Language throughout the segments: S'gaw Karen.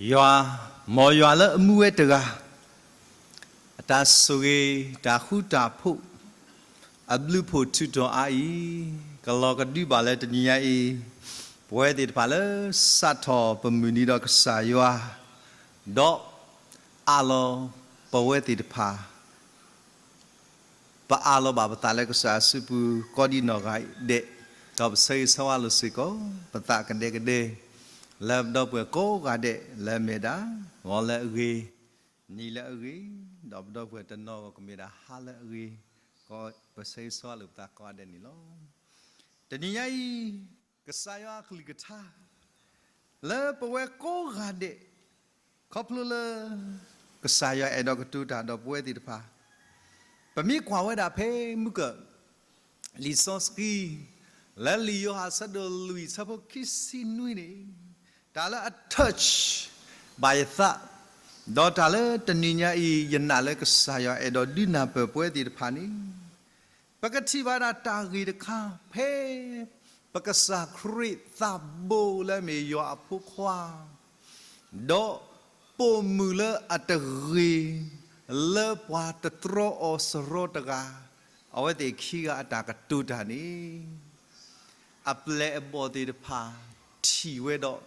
ယွၤ, မ်ယွၤလၢအမူဝဲတဂၤ, အတၢ်ဆိၣ်ဂ့ၤ တၢ်ဃူတၢ်ဖိး, အဘျုးဖှိၣ်ထူးတီၤအါအံၤ, ကလီၤကဒုဘၣ်လၢတနံၤညါအံၤ, ပဝဲသ့ၣ်တဖၣ်လၢစးထီၣ်ပမုၢ်နံၤဒီးကစၢ်ယွၤ, ဒီးအးလီၤပဝဲသ့ၣ်တဖၣ် ပအးလီၤဘၣ်ပသးလၢကစၢ်အစုပူၤ ကိးဒံနီၢ်ဂၤဒဲး, ဒီးပဆၢဂ့ၤဆၢဝါလိာ်စ့ၢ်ကီး ပသးကဒဲကဒဲ, လၢပဒီပုၢ်ဝဲၢ်ကိးဂၤဒဲး လၢအမ့ၢ်ဒၣ် ဂီၤလၢအဂ့ၤ, နံၤလၢအဂ့ၤ, ဒီးပဒီပုၢ်ဝဲၢ်တနီၤဂီၢ်ကမ့ၢ်ဒၣ်ဟါလၢအဂ့ၤ, ပဆၢဂ့ၤဆၢဝါလိာ်ပသးကိးဂၤဒဲးန့ၣ်လီၤ. တနံၤညါအံၤ, ကစၢ်ယွၤအကလုၢ်ကထါ လၢပဝဲကိးဂၤဒဲး, ခီဖျိလၢ ကစၢ်ယွၤအဲၣ်ဒိးကတိၤတၢ်ဒီးပဝဲသ့ၣ်တဖၣ်, ပမ့ၢ်ကွၢ်ဝဲဒၣ်ဖဲမုၢ်ကၢၢ် လံာ်စီဆှံ လၢလံာ်ယိၤဟၣ်အဆၢဒိၣ်လွံၢ်အဆၢဖိခံဆံနွံန့ၣ်, တၢ်လၢအ touch ဘၣ်ယသး, ဒီးတၢ်လၢတနံၤညါအံၤ ယနာ်လၢကစၢ်ယွၤအဲၣ်ဒိးဒုးနၢ်ပၢၢ်ပဝဲသ့ၣ်တဖၣ်န့ၣ်, ပကထံၣ်ဘၣ်ဒၣ်တၢ်ဂ့ၢ်တခါဖဲ ပကစၢ်ခရံာ်သးဘိလၢအမ့ၢ်ယွၤအဖိခွါ, ဒီးပိာ်မုၣ်လၢအတဂ့ၤ လၢပှၤတတြီအီၤစရီတဂၤ, အဝဲသ့ၣ်ခံဂၤအတၢ်ကတိၤတၢ်န့ၣ်, အပျဲၢ်အဘီၣ်သ့ၣ်တဖၣ် ထံၣ်ဝဲဒီး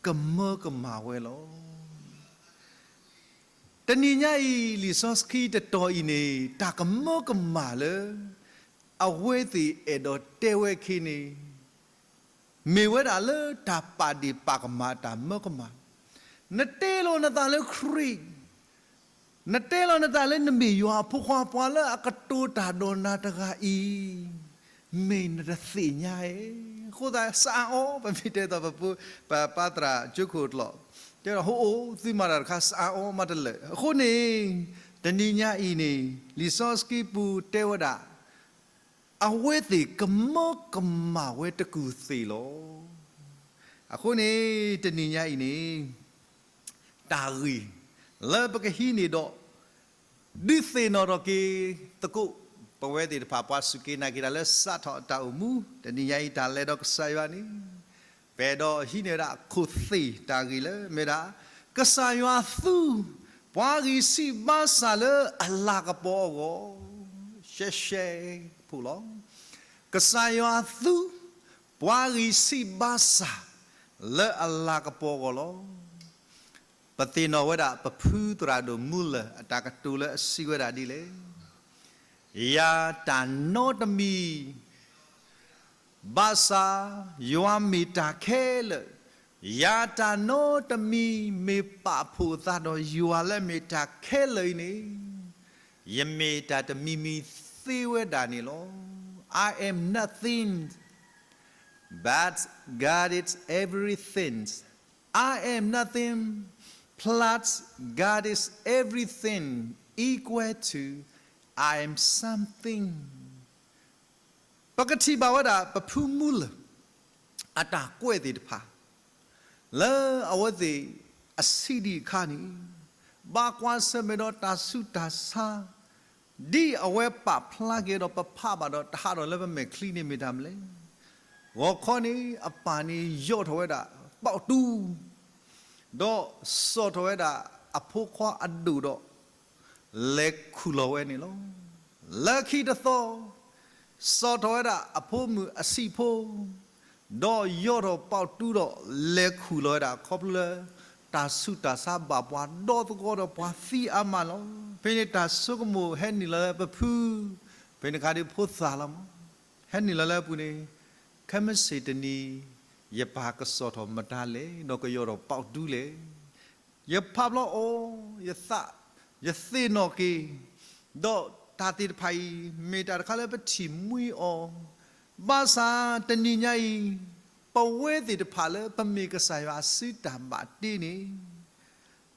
ကမၢကမၣ်ဝဲလီၤ. တနံၤညါအံၤ လံာ်စီဆှံတတီၤအံၤန့ၣ် တၢ်ကမၢကမၣ်လၢ အဝဲသ့ၣ်အဲၣ်ဒိးတဲဝဲခဲအံၤန့ၣ်, မ့ၢ်ဝဲဒၣ်လၢတၢ်ပာ်ဒ့ၣ်ပာ်ကမၣ်တၢ်မၢကမၣ်, နတဲလီၤနသးလၢခရံာ်, နတဲလီၤနသးလၢနမ့ၢ်ယွၤအဖိခွါ ပှၤလၢအကတိၤတၢ်ဒီးနၤတဂၤအံၤ, မ့ၢ်နတသ့ၣ်ညါဧါ. အဃိသတးစးအီၤ, ပမ့ၢ်တဲသိးပဖိ, ပပၢ်သရၣ်ကၠိခိၣ်အကျိာ်, တဲဒီး ဟိအိၣ်သုမၤတၢ်တခါ စးအီၤမးတလၢာ်. အဃိန့ၣ်, တနံၤညါအံၤန့ၣ် လံာ်စီဆှံပူၤတဲဝဲဒၣ်, အဝဲသ့ၣ်ကမၢကမၣ်ဝဲတကူၢ်သ့ၣ်လီၤ. အဃိန့ၣ်, တနံၤညါအံၤန့ၣ်, တၢ်ဂ့ၢ်လၢပကဟံးန့ၢ်ဒီး ဒုးသ့ၣ်နီၣ်ထီၣ်က့ၤသကိး ပဝဲသ့ၣ်တဖၣ်ပှၤစူၢ်က့ၤနာ်က့ၤတၢ်လၢစးထီၣ်အတၢ်အိၣ်မူ တနံၤညါအံၤ တၢ်လဲၤဒီးကစၢ်ယွၤန့ၣ်, ပအဲၣ်ဒိးဟံးန့ၢ်ဝဲဒၣ်ခိၣ်သ့ၣ်တၢ်ဂ့ၢ်လၢမ့ၢ်ဒၣ်, ကစၢ်ယွၤသူ ပှၤဂံၢ်ဆံးဘါစၢ်လၢအလၤကပီၤအဂီၢ်, ရှဲရှဲဖိလီၤ. ကစၢ်ယွၤသူ ပှၤဂံၢ်ဆံးဘါစၢ် လၢအလၤကပီၤအဂီၢ်လီၤ. ပသ့ၣ်နီၣ်ဝဲဒၣ် ပဖုသရၣ်ဒိၣ်မူလၢာ် အတၢ်ကတိၤလၢအစံးဝဲဒၣ်ဒ်လဲၣ်, ယၤတၢ်နီတမံၤ ဘၣ်ဆၣ် ယွၤမ့ၢ်တၢ်ခဲလၢာ်, ယၤတၢ်နီတမံၤမ့ၢ်ပာ်ဖှိၣ်အသးဒီးယွၤလၢမ့ၢ်တၢ်ခဲလၢာ်အံၤန့ၣ်, ယမ့ၢ်တၢ်တမံၤမံၤသ့ဝဲဒၣ်န့ၣ်လီၤ. I am nothing, but God is everything. I am nothing, plus God is everything, equal to I am something. ပကထံၣ်ဘၣ်ဝဲဒၣ် ပဖုမူလၢာ် အတၢ်ကွဲးသ့ၣ်တဖၣ် လၢအဝဲသ့ၣ်အစံးဒံးအခါန့ၣ်, ဘၣ်ကွၢ်ဆၢၣ်မဲာ်ဒီးတၢ်ဆူးတၢ်ဆါ, ဒ်အဝဲပာ်ဖျါက့ၤဒီးပဖးဘၣ်ဒီး တဟးထီၣ်လၢပမဲာ်ချံန့ၣ်မ့ၢ်တၢ်မနုၤလဲၣ်. ဂီၤခီန့ၣ် အပၢ်န့ၣ်ယီၢ်ထီၣ်ဝဲဒၣ် ပီးတူ, ဒီးစိာ်ထီၣ်ဝဲဒၣ်အဖိခွါအဒိၣ်ဒီး လဲၤခူၣ်လီၤဝဲန့ၣ်လီၤ. လၢခံတသီ, စိာ်ထီၣ်ဝဲဒၣ်အဖိမုၣ်အဆံးဖိ, ဒီးယီၢ်ထီၣ်ပီးတူဒီး လဲၤခူၣ်လီၤဝဲဒၣ် ခီဖျိလၢ တၢ်ဆူးတၢ်ဆါဘၣ်ပှၤဒီသကိးဒီးပှၤသံအါမးလီၤ. ဖဲန့ၣ်တၢ်ဆိကမိၣ်ဟဲနုာ်လီၤလၢပဖု, ဖဲန့ၣ်အခါဒီးဖိသၣ်လီၤမး, ဟဲနုာ်လီၤလၢအပူၤန့ၣ်, ခဲမုၢ်ဆ့ၣ်တနံၤ ယပၢ်ကစိာ်ထီၣ်မတၤလဲၣ်, ဒီးကယီၢ်ထီၣ်ပီးတူလဲၣ်. ယဖးဖျီအီၤ, ယသး, ယသ့ၣ်နီၣ်က့ၤ, ဒီးတၢ်သ့ၣ်တဖၣ်အံၤ မ့ၢ်တၢ်တခါလၢပထံၣ်မှံအီၤ, ဘၣ်ဆၣ်တနံၤညါအံၤ, ပဝဲသ့ၣ်တဖၣ်လၢပမ့ၢ်ကစၢ်ယွၤအစုတၢ်ဘၣ်တ့န့ၣ်,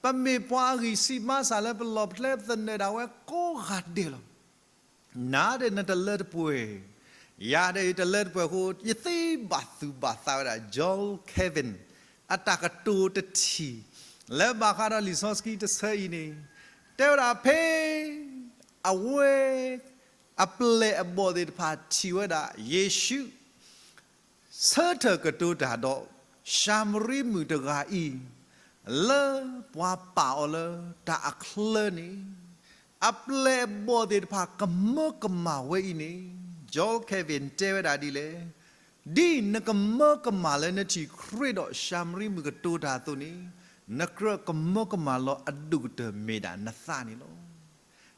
ပမ့ၢ်ပှၤအဂံၢ်ဆံးဘါစၢ်လၢပလီၢ်ပကျဲသနၢၣ်ဒၣ်ဝဲကိးဂၤဒဲးလီၤ. နၤဒီးနတလၢတပှဲၤ, ယၤဒီးယတလၢတပှဲၤအဃိ ယသ့ဘၣ်သူၣ်ဘၣ်သးဝဲဒၣ် John Calvin အတၢ်ကတိၤတထံၣ် လၢဘၣ်ဃးဒီးလံာ်စီဆှံတဆၢအံၤန့ၣ်, တဲဝဲဒၣ်ဖဲ အဝဲ အပျဲၢ်အဘီၣ်သ့ၣ်တဖၣ်ထံၣ်ဝဲဒၣ် ယ့ၣ်ၡူး ဆၢထၢၣ်ကတိၤတၢ်ဒီး ၡၤမရံမုၣ်တဂၤအံၤ, လၢပှၤပာ်အီၤလၢတၢ်အချၢန့ၣ်, အပျဲၢ်အဘီၣ်သ့ၣ်တဖၣ်ကမၢကမၣ်ဝဲအံၤန့ၣ်, Joel Kevin တဲဝဲဒၣ်ဒ်လဲၣ်, ဒ်နကမၢကမၣ်လၢနထံၣ်ခရံာ်ဒီးၡၤမရံမုၣ်ကတိၤတၢ်အသိးန့ၣ်, နကြၢးကမၢကမၣ်လီၤအဒိၣ်ကတၢၢ်မ့ၢ်ဒၣ်နသးန့ၣ်လီၤ.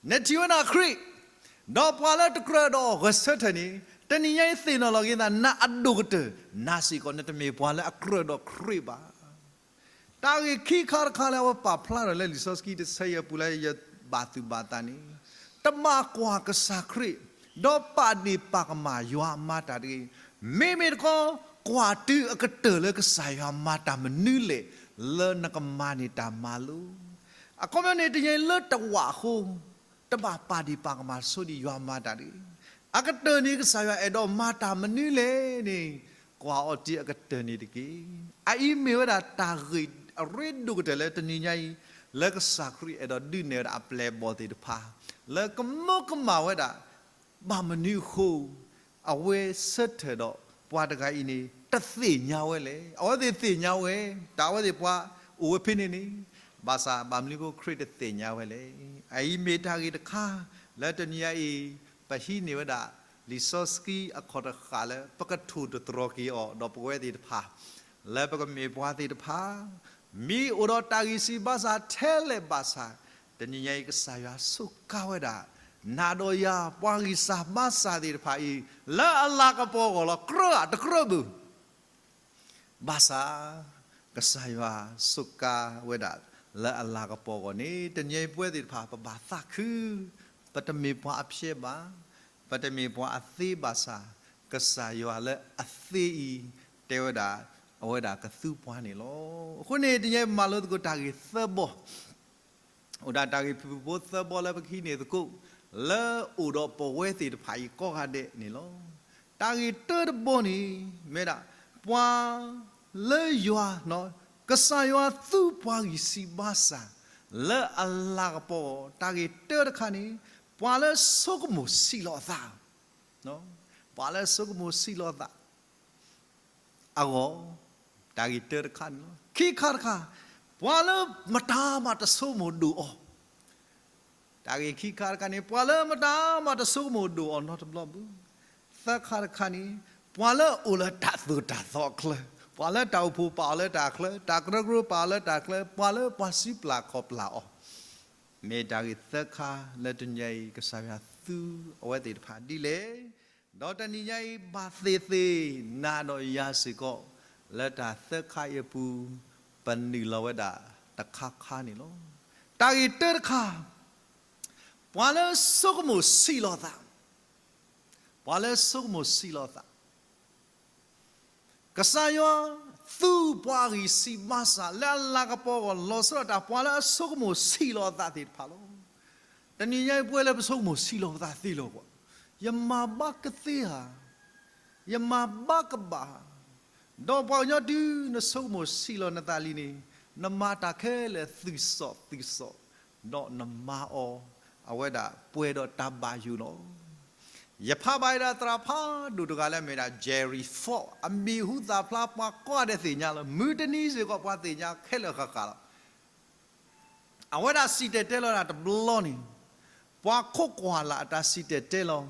နထံၣ်ဝဲဒၣ်ခရံာ်, ဒီးပှၤလၢတကြၢးဒီးအီၤဂဲၤဆၢထၢၣ်န့ၣ်, တနံၤညါအံၤသ့ၣ်နီၣ်လီၤက့ၤသးနၤအဒိၣ်ကတၢၢ်, နၤစ့ၢ်ကီးနတမ့ၢ်ပှၤလၢအကြၢးဒီးခရံာ်ဘၣ်. တၢ်ဂ့ၢ်ခံခါတခါလၢအဝဲပာ်ဖျါထီၣ်လၢလံာ်စီဆှံတဆၢအံၤအပူၤလၢယဘၣ်သူၣ်ဘၣ်သးန့ၣ်, တဘၣ်ကွၢ်ကစၢ်ခရံာ်, ဒီးပာ်ဒ့ၣ်ပာ်ကမၣ်ယွၤအမၤတၢ်တဂ့ၤ. မ့မ့ၢ်တခီ, ကွၢ်တုၤအကတၢၢ်လၢကစၢ်ယွၤမၤတၢ်မနုၤလဲၣ်, လၢနကမၤန့ၢ်တၢ်မၤလိာ်. အခီပညီန့ၣ် တနံၤညါအံၤလၢတဝာ်အဃိ, တဘၣ်ပာ်ဒ့ၣ်ပာ်ကမၣ်ဆိဒံးယွၤမၤတၢ်တဂ့ၤ. အကတၢၢ်န့ၣ်ကစၢ်ယွၤအဲၣ်ဒိးမၤတၢ်မနုၤလဲၣ်န့ၣ်, ကွၢ်အီၤတုၤအကတၢၢ်န့ၣ်တက့ၢ်. အအံၤမ့ၢ်ဝဲဒၣ်တၢ်ဂ့ၢ်အရ့ဒိၣ်ကတၢၢ်လၢတနံၤညါအံၤ, လၢကစၢ်ခရံာ်အဲၣ်ဒိးဒုးနဲၣ်ဝဲဒၣ်အပျဲၢ်အဘီၣ်သ့ၣ်တဖၣ်, လၢကမၢကမၣ်ဝဲဒၣ်, ဘၣ်မနုၤအဃိ, အဝဲဆၢထၢၣ်ဒီးပှၤတဂၤအံၤန့ၣ် တသ့ၣ်ညါဝဲလဲၣ်. အဝဲသ့ၣ်သ့ၣ်ညါဝဲ, တၢ်အဝဲသ့ၣ်ပှၤအိၣ်ဝဲဖဲန့ၣ်န့ၣ်, ဘၣ်ဆၣ်ဘၣ်မနုၤအဃိခရံာ်တသ့ၣ်ညါဝဲလဲၣ်. အအံၤမ့ၢ်တၢ်ဂ့ၢ်တခါ, လၢတနံၤညါအံၤ, ပဟံးန့ၢ်ဝဲဒၣ်, လံာ်စီဆှံအခီၣ်တဃာ်လၢပကထိၣ်သတြီၤက့ၤအီၤဒီးပဝဲသ့ၣ်တဖၣ်, လၢပကမ့ၢ်ပှၤသ့ၣ်တဖၣ်, မ့ၢ်အိၣ်ဒီးတၢ်ဂံၢ်စၢ်ဘါစၢ်ထဲလဲၣ်ဘၣ်ဆၣ်, တနံၤညါအံၤကစၢ်ယွၤစူးကါဝဲဒၣ်, နၤဒီးယၤပှၤဂံၢ်စၢ်ဘါစၢ်သ့ၣ်တဖၣ်အံၤ, လၢအလၤကပီၤအဂီၢ်လီၤ. ကြၢးတကြၢးဘၣ် ဘၣ်ဆၣ်, ကစၢ်ယွၤစူးကါဝဲဒၣ်လၢအလၤကပီၤအဂီၢ်န့ၣ်, တနံၤညါအံၤပဝဲသ့ၣ်တဖၣ် ပဘၣ်သးခု, ပတမ့ၢ်ပှၤအဖျဲးဘၣ်, ပတမ့ၢ်ပှၤအသ့ဘၣ်ဆၣ်, ကစၢ်ယွၤလၢအသ့အံၤ, တဲဝဲဒၣ်, အဝဲဒၣ်ကသူပှၤန့ၣ်လီၤ. အဃိန့ၣ် တနံၤညါအံၤပမၤလိသကိးတၢ်ဂ့ၢ်သၢဘီ အိၣ်ဒၣ်တၢ်ဂ့ၢ်ဖုၣ်ဖုၣ်ဖိသၢဘီလၢပကဟံးန့ၢ်သကိး, လၢအိၣ်ဒီးပဝဲသ့ၣ်တဖၣ်အံၤကိးဂၤဒဲးန့ၣ်လီၤ. တၢ်ဂ့ၢ်တၢတဘီန့ၣ်, မ့ၢ်ဒၣ်, ပှၤလၢယွၤ, ကစၢ်ယွၤသူပှၤဂံၢ်စၢ်ဘါစၢ်, လၢအလၤကပီၤ, တၢ်ဂ့ၢ်တၢတခါန့ၣ်, ပှၤလၢဆိကမိၣ်ဆံးလီၤအသး, ပှၤလၢဆိကမိၣ်ဆံးလီၤအသး အဂီၢ်, တၢ်ဂ့ၢ်တၢတခါန့ၣ်လီၤ. ခံခါတခါ, ပှၤလၢမတၤမးတဆိကမိၣ်ဒိၣ်အီၤ, တၢ်ဂ့ၢ်ခံခါတခါန့ၣ်, ပှၤလၢမတၤမးတဆိကမိၣ်ဒိၣ်အီၤနီတဘျီဘၣ်. သၢခါတခါန့ၣ်, ပှၤလၢအအိၣ်လၢတၢ်သိၣ်တၢ်သီအချၢ, ပှၤလၢတၢ်အိၣ်ဖှိၣ်ပာ်အီၤလၢတၢ်ချၢ, တၢ်ကရၢကရိပာ်အီၤလၢတၢ်ချၢ, ပှၤလၢပှၤစံးပျၢ်ခီၣ်ပျၢ်အီၤ, မ့ၢ်တၢ်ဂ့ၢ်သၢခါလၢတနံၤညါအံၤ ကစၢ်ယွၤသူအဝဲသ့ၣ်တဖၣ်ဒ်လဲၣ်. ဒီးတနံၤညါအံၤ ဘၣ်သ့ၣ်သ့ၣ်နၤဒီးယၤစ့ၢ်ကီး, လၢတၢ်သၢခါအံၤအပူၤ, ပနုာ်လီၤဝဲဒၣ်တခါခါန့ၣ်လီၤ. တၢ်ဂ့ၢ်တၢတခါ, ပှၤလၢဆိကမိၣ်ဆံးလီၤသး, ပှၤလၢဆိကမိၣ်ဆံးလီၤသး ကစၢ်ယွၤသူပှၤဂံၢ်စၢ်ဘါစၢ်လၢအလၤကပီၤအဂီၢ် လီၤဆီဒၣ်တၢ် ပှၤလၢအဆိကမိၣ်ဆံးလီၤအသးသ့ၣ်တဖၣ်လီၤ. တနံၤညါအံၤပဝဲလၢပဆိကမိၣ်ဆံးလီၤပသးသ့လီၤကွၢ်, ယမၤဘၣ်ကသ့ဧါ, ယမၤဘၣ်ကဘၣ်ဧါ, ဒီးပှၤကညီတုၤနဆိကမိၣ်ဆံးလီၤနသးလံန့ၣ်, နမၤတၢ်ခဲလၢာ်သုးစီၣ်သုးစီၣ်, ဒီးနမၤအီၤ, အဝဲဒၣ်ပှဲၤဒီးတၢ်ဘၣ်ယိၣ်လီၤ. ယဖးဘၣ်ဝဲဒၣ်သရၣ်ဖးဒိၣ်တဂၤလၢအမ့ၢ်ဒၣ် Jerry Falwell, အမံၤဟူသၣ်ဖျါပှၤကိးဂၤဒဲးသ့ၣ်ညါလီၤ. မုၢ်တနံၤစ့ၢ်ကီးပှၤသ့ၣ်ညါခဲလၢာ်ဃၣ်ဃၣ်လီၤ. အဝဲဒၣ်စံၣ်တဲၤတဲလီၤဒၣ်တဘျီန့ၣ်, ပှၤခိးကွၢ်လၢ်အတၢ်စံၣ်တဲၤတဲလီၤ,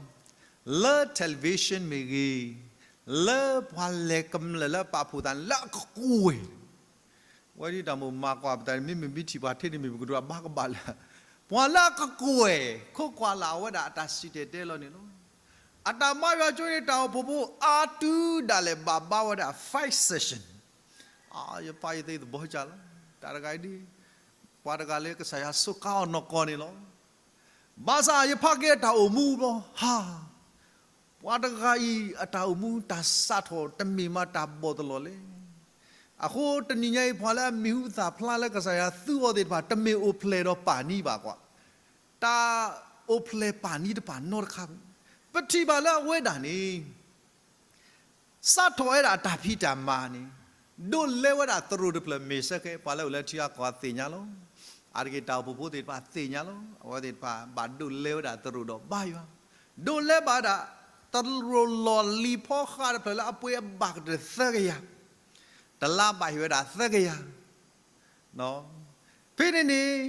လၢ television မ့ၢ်ဂ့ၤ, လၢပှၤလဲၤကမျၢၢ်လၢပာ်ဖှိၣ်သးန့ၣ် လၢအကကွဲၢ် ဝဲဒၣ်တၢ်မိၣ်မၤကွၢ်ပသးန့ၣ် မ့မ့ၢ်မ့ၢ်ထံၣ်ပှၤထဲန့ၣ်မ့ၢ်ပကဒိးဘၣ်ကဘၣ်လၢ, ပှၤလၢအကကွဲၢ် ခိးကွၢ်လၢ်အဝဲဒၣ်အတၢ်စံၣ်တဲၤတဲလီၤန့ၣ်လီၤ. အတၢ်ဘါယွၤကၠိန့ၣ် တၢ်အိၣ်ဖှိၣ်ဖိအါတုၤဒၣ်လဲာ်ဘၣ်ဘါဝဲဒၣ် five session. ယဖးယသ့သဘီကၢ်လီၤ. တၢ်တဂၤအံၤဒ် ပှၤတဂၤလၢကစၢ်ယွၤစူးကါအီၤနီၢ်ကီၢ်န့ၣ်လီၤ. ဘၣ်ဆၣ်ယဖးက့ၤအတၢ်အိၣ်မူဘျီ ဟါ ပှၤတဂၤအံၤအတၢ်အိၣ်မူတၢ်စးထီၣ်တမ့ၢ်မးတၢ်ဘီၣ်တလီၢ်လဲၣ်. အဃိတနံၤညါအံၤ ပှၤလၢအမံၤဟူသၣ်ဖျါလၢကစၢ်ယွၤသူအီၤသ့ၣ်တဖၣ် တမ့ၢ်အိၣ်ဖျဲၣ်ဒီးပၢ်နံၤဘၣ်ကွၢ်, တၢ်အိၣ်ဖျဲၣ်ပၢ်နံၤတဖၣ်နီတခါဘၣ်. ပထံၣ်ဘၣ်လၢအဝဲဒၣ်န့ၣ် စးထီၣ်ဝဲဒၣ်တၢ်ဖံးတၢ်မၤန့ၣ်, ဒိးလဲဝဲဒၣ်သရိာ်တဖျၢၣ်မ့ၢ်စ့ၢ်ကီး ပှၤလၢအိၣ်လၢထံဂၤကီၢ်ဂၤသ့ၣ်ညါလီၤ. အါတက့ၢ်တၢ်အိၣ်ဖှိၣ်ဖိသ့ၣ်တဖၣ်သ့ၣ်ညါလီၤ. အဝဲသ့ၣ်တဖၣ်ဘၣ်ဒိးလဲဝဲဒၣ်သရိာ်ဒီးဘါယွၤ, ဒိးလဲဘၣ်ဝဲဒၣ် သရိာ်လီၢ်လံၤဖီဃးတဖျၢၣ်လၢအပှ့ၤအဘၣ်ကတၢၢ်သၢကယၤ, တလါဘၣ်ဟ့ၣ်ဝဲဒၣ်သၢကယၤ ဖဲန့ၣ်န့ၣ်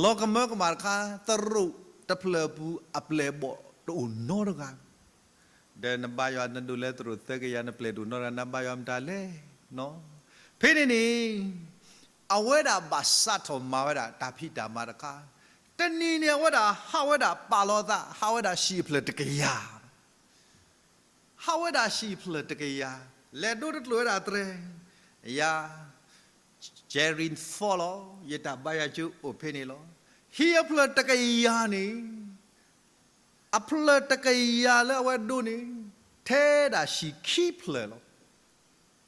လီၤကမၢကမၣ်တခါ သရိာ်တဖျၢၣ်အပူၤအပျဲၢ်အဘီၣ်တအိၣ်နီတဂၤ, ဒီးနဘါယွၤနဒိးလၢသရိာ်သၢကယၤ နပျဲၢ်တအိၣ်နီတဂၤ နဘါယွၤမတၤလဲၣ်. ဖဲန့ၣ်န့ၣ် အဝဲဒၣ်ဘၣ်စးထီၣ်မၤဝဲဒၣ်တၢ်ဖံးတၢ်မၤတခါ, တနံၤန့ၣ် အဝဲဒၣ်ဟးဝဲဒၣ်ပာ်လီၤအသး ဟးဝဲဒၣ်ဟံၣ်အဖျၢၣ်တကယၤ ဟးဝဲဒၣ်ဟံၣ်ဖျၢၣ်တကယၤ, လဲၤဒိတကျိၤဝဲဒၣ်တြဲၤ, ယၤ Jerry Falls လီၤ, ယတၢ်ဘါယွၤကၠိအိၣ်ဖဲန့ၣ်လီၤ. ဟံၣ်အဖျၢၣ်တကယၤန့ၣ်, အဖျၢၣ်တကယၤလၢအဝဲဒိန့ၣ်, ထဲဒၣ်ဟံၣ်ခံဖျၢၣ်လီၤ.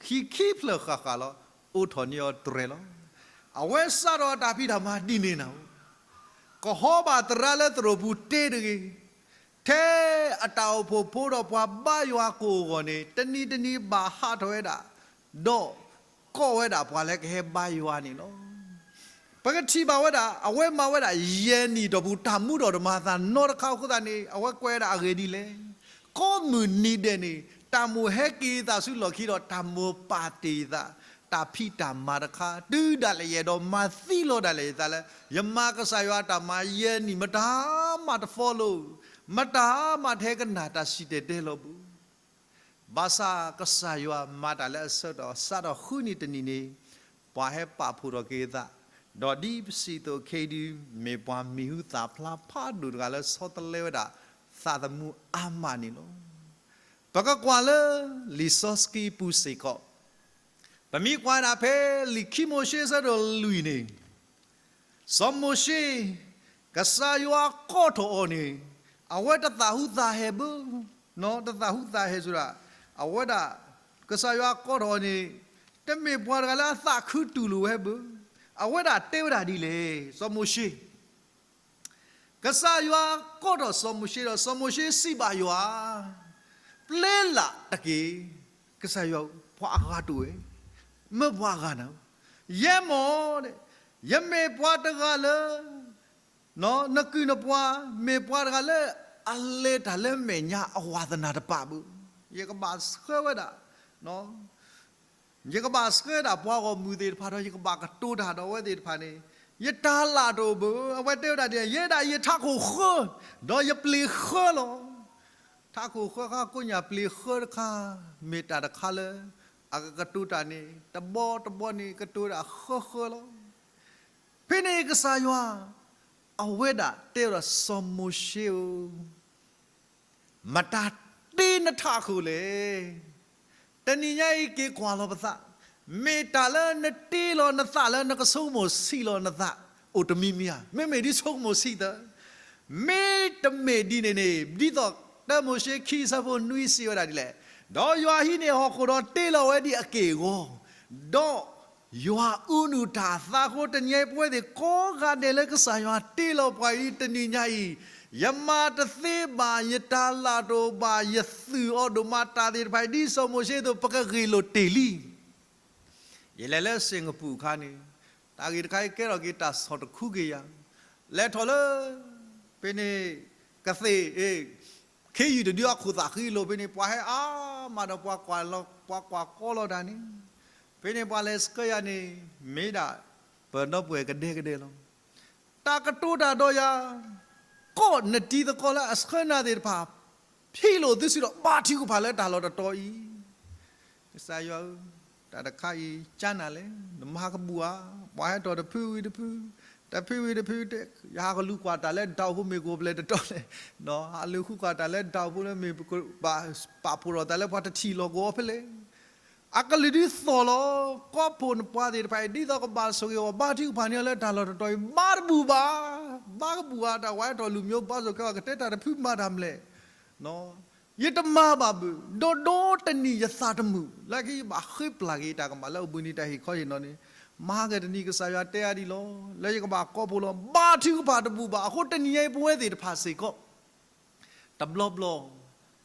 ဟံၣ်ခံဖျၢၣ်ဃၣ်ဃၣ်လီၤ, အိးထီၣ်န့ၢ်အီၤတြဲၤလီၤ. အဝဲစးထီၣ်အတၢ်ဖံးတၢ်မၤဒ်န့ၣ်နၤဧိၤ, ကဟီဘၣ်သရၣ်လၢသရိာ်ပူၤတ့တဂ့ၤ, ထဲအတၢ်အိၣ်ဖှိၣ်ဖိဒီးပှၤဘါယွၤကိးအဂီၢ်န့ၣ် တနံၤတနံၤဘၣ်ဟးထီၣ်ဝဲဒၣ်, ဒီးကိးဝဲဒၣ်ပှၤလၢကဟဲဘါယွၤန့ၣ်လီၤ. ပကထံၣ်ဘၣ်ဝဲဒၣ် အဝဲမၤဝဲဒၣ်ယဲၢ်နံၣ်တီၢ်ပူၤ တၢ်မူဒီးတၢ်မၤအသးနီတခါအဃိသတးန့ၣ် အဝဲကွဲးဝဲဒၣ်အဂ့ၢ်ဒ်လဲၣ်. ကိးမုၢ်နံၤဒဲးန့ၣ် တၢ်မိၣ်ဟဲက့ၤယသးဆူလီၢ်ခံဒီး တၢ်မိၣ်ပာ်တ့ၢ်ယသး တၢ်ဖံးတၢ်မၤတခါ တုၤဒၣ်လဲာ်ယအဲၣ်ဒိးမၤသံလီၤဒၣ်လဲာ်ယသးလၢ ယမၤကစၢ်ယွၤတၢ်မၤယဲၢ်နံၣ် မတၤမးတ follow, မတၤမးတဟဲကနၣ်တၢ်စံၣ်တဲၤတဲလီၤဘၣ်. ဘၣ်ဆၣ်ကစၢ်ယွၤမၤတၢ်လၢအဆၢကတီၢ် စးထီၣ်ဃုနံၣ်တနံၣ်န့ၣ် ပှၤဟဲပာ်ဖှိၣ်ထီၣ်က့ၤအသး, ဒီးဒ်ပစံးအသိးခဲအံၤဒု မ့ၢ်ပှၤမံၤဟူသၣ်ဖျါဖးဒိၣ်တဂၤလၢဆီတလဲဝဲဒၣ် သးသမူအါမးန့ၣ်လီၤ. ပကကွၢ်လၢလံာ်စီဆှံပူၤစ့ၢ်ကီး, ပမ့ၢ်ကွၢ်ဒၣ်ဖဲလံာ်ခံမိၤၡ့အဆၢဒိၣ်လွံၢ်န့ၣ် စီၤမိၤၡ့ ကစၢ်ယွၤကိးထီၣ်အီၤန့ၣ် အဝဲတသးဟူသးဟဲဘၣ်, တသးဟူသးဟဲစ့ၢ်ကီး, အဝဲဒၣ် ကစၢ်ယွၤကိးထီၣ်အီၤန့ၣ် တမ့ၢ်ပှၤတဂၤလၢအသးခုတူာ်လိာ်ဝဲဘၣ်. အဝဲဒၣ်တဲဝဲဒၣ်ဒ်လဲၣ်, စီၤမိၤၡ့ ကစၢ်ယွၤကိးထီၣ်စီၤမိၤၡ့ဒီး စီၤမိၤၡ့စံးဘၣ်ယွၤ, ပျဲလၢ်တက့ၢ်. ကစၢ်ယွၤဧၢ, ပှၤအဂၤတအိၣ်ဝဲ, မၢပှၤအဂၤနၤ, ယဲမီၢ်, ယမ့ၢ်ပှၤတဂၤလၢ နကုၢ်နပှၤ မ့ၢ်ပှၤတဂၤလၢ အလဲၤတၢ်လၢမဲာ်ညါအဝးသနၢ်တပာ်ဘၣ်. ယကဘၣ်ဆှၢဝဲဒၣ် ယကဘၣ်ဆှၢဒၣ်ပှၤဂီၢ်မုၢ်သ့ၣ်တဖၣ်ဒီး ယကဘၣ်ကတိၤတၢ်ဒီးအဝဲသ့ၣ်တဖၣ်န့ၣ် ယတၢ်လၢ်တအိၣ်ဘၣ်. အဝဲတဲဝဲဒၣ်ဒ်လဲၣ်, ယဲဒၣ်ယထးခိၣ်ဃၢ ဒီးယပျ့ၤဃၢလီၤ. ထးခိၣ်ဃၢဃါကိးညၣ်ပျ့ၤဃၢတခါ မ့ၢ်တၢ်တခါလၢ အကကတိၤတၢ်န့ၣ် တဘီတဘီန့ၣ် ကတိၤဒၣ်ဃၢဃၢလီၤ. ဖဲန့ၣ်ကစၢ်ယွၤ အဝဲဒၣ်တဲဒီးစီၤမိၤၡ့ဧၢ, မတၤတ့နထးခိၣ်လဲၣ်. တနံၤညါအံၤက့ၤကွၢ်လီၤပသး, မ့ၢ်တၢ်လၢနတ့လီၤနသးလၢနကဆိကမိၣ်ဆံးလီၤနသး အိၣ်တမံၤမံၤဧါ. မ့မ့ၢ်ဒ်ဆိကမိၣ်ဆံးသၢ, မ့တမ့ၢ်ဒ်န့ၣ်န့ၣ် ဒ်သိးတၢမိၤၡ့ခံဆၢဖိနွံစံးဝဲဒၣ်ဒ်လဲၣ်, ဒီးယွၤဟံးန့ၢ်ဟီၣ်ခိၣ်ဒီးတ့လီၤဝဲဒ်အက့ၢ်အဂီၤ, ဒီး ယွၤအူနုၢ်တၢ်သးအဃိ တနံၤညါအံၤ ပဝဲသ့ၣ်ကိးဂၤဒဲးလၢကစၢ်ယွၤတ့လီၤပှၤအံၤ တနံၤညါအံၤ ယမၤတသ့ဘၣ်, ယတၢ်လၢ်တအိၣ်ဘၣ်, ယသုးအီၤဒိၣ်မး တၢ်သ့ၣ်တဖၣ်အံၤ ဒ်စီၤမိၤၡ့အသိး ပကဂ့ၢ်လိာ်တ့ၢ်လံ. ယလဲၤလၢစ့ၣ်ကပူၤအခါန့ၣ် တၢ်ဂ့ၢ်တခါအံၤကဲထီၣ်က့ၤတၢ်ဆီၣ်တခူက့ၤယၤ, လဲၤထီၣ်လၢ ဖဲန့ၣ် ကသ့ၣ် ခ့ယုၢ်တဒုအခိၣ်သးဃံလိာ်ဖဲန့ၣ် ပှၤဟဲအါမးဒီး ပှၤကွၢ်ကီလီၤတၢ်န့ၣ်, ဖဲန့ၣ်ပှၤလဲၤဆှၢယၤန့ၣ် မ့ၢ်ဒၣ်ပဒီပုၢ်ဝဲၢ်ကဒဲကဒဲလီၤ. တၢ်ကတိၤတၢ်ဒီးယၤ ကိးနတံၤသကိးလၢအဆှၢနၤသ့ၣ်တဖၣ် ဟံးလိာ်သုစုဒီး ဘါထုကဖၣ်လၢတၢ်လီၢ်တတီၤအံၤ ကစၢ်ယွၤဧၢ, တၢ်တခါအံၤကၢနၤလဲၣ်, နမၤကဘူၣ်ဧါ, ပှၤဟဲထီၣ်တဖုဝံၤတဖု, တဖုဝံၤတဖု, ယဟးကလူၤကွၢ်တၢ်လၢဒၣ်အိၣ်ဖိမ့ၢ်ကအိၣ်ဖျဲၣ်တတီၤလဲၣ်, ဟးလူၤဃုကွၢ်တၢ်လၢဒၣ်အိၣ်ဖိလၢမ့ၢ်ဘၣ်ပာ်ဖှိၣ်ထီၣ်တၢ်လၢပှၤတထံၣ်လီၤကဝီၤဖဲလဲၣ်. အကလုၢ်ဒုးသီၣ်လီၤ, ကီၢ်ဖိနပှၤသ့ၣ်တဖၣ်အံၤ ဒ်သိးကဘၣ်ဆိၣ်ဂ့ၤအီၤ ဘါထုကဖၣ်န့ၢ်အီၤလၢတၢ်လီၢ်တတီၤအံၤ ဘါတဘူၣ်ဘၣ်, ဘါကဘူၣ်ဧါ, တၢ်ဝဲထီၣ်လူၤမိၢ်ဘါစိၤကဲအီၤ ကတဲတၢ်တဖုမၤတၢ်မလဲၣ် ယတမၤဘၣ်ဘၣ်, ဒီးဒီတနံၣ်ယသးတမုာ်, လၢခံယဘၣ်ဃ့ပျၢ်က့ၤတၢ်ကမၣ်လၢအိၣ်ဘှံးနံၤတၢ်ဟ့ၣ်ခီဟ့ၣ်နီၤန့ၣ်, မၤက့ၤတနံၤကစၢ်ယွၤတဲအါဒံးလီၤ, လၢယကဘၣ်ကီၢ်ဖိလီၤ, ဘါထုကဖၣ်တဘူၣ်ဘၣ်, အဃိတနံၤညါအံၤပဝဲသ့ၣ်တဖၣ်စ့ၢ်ကီး တဘျီဘျီ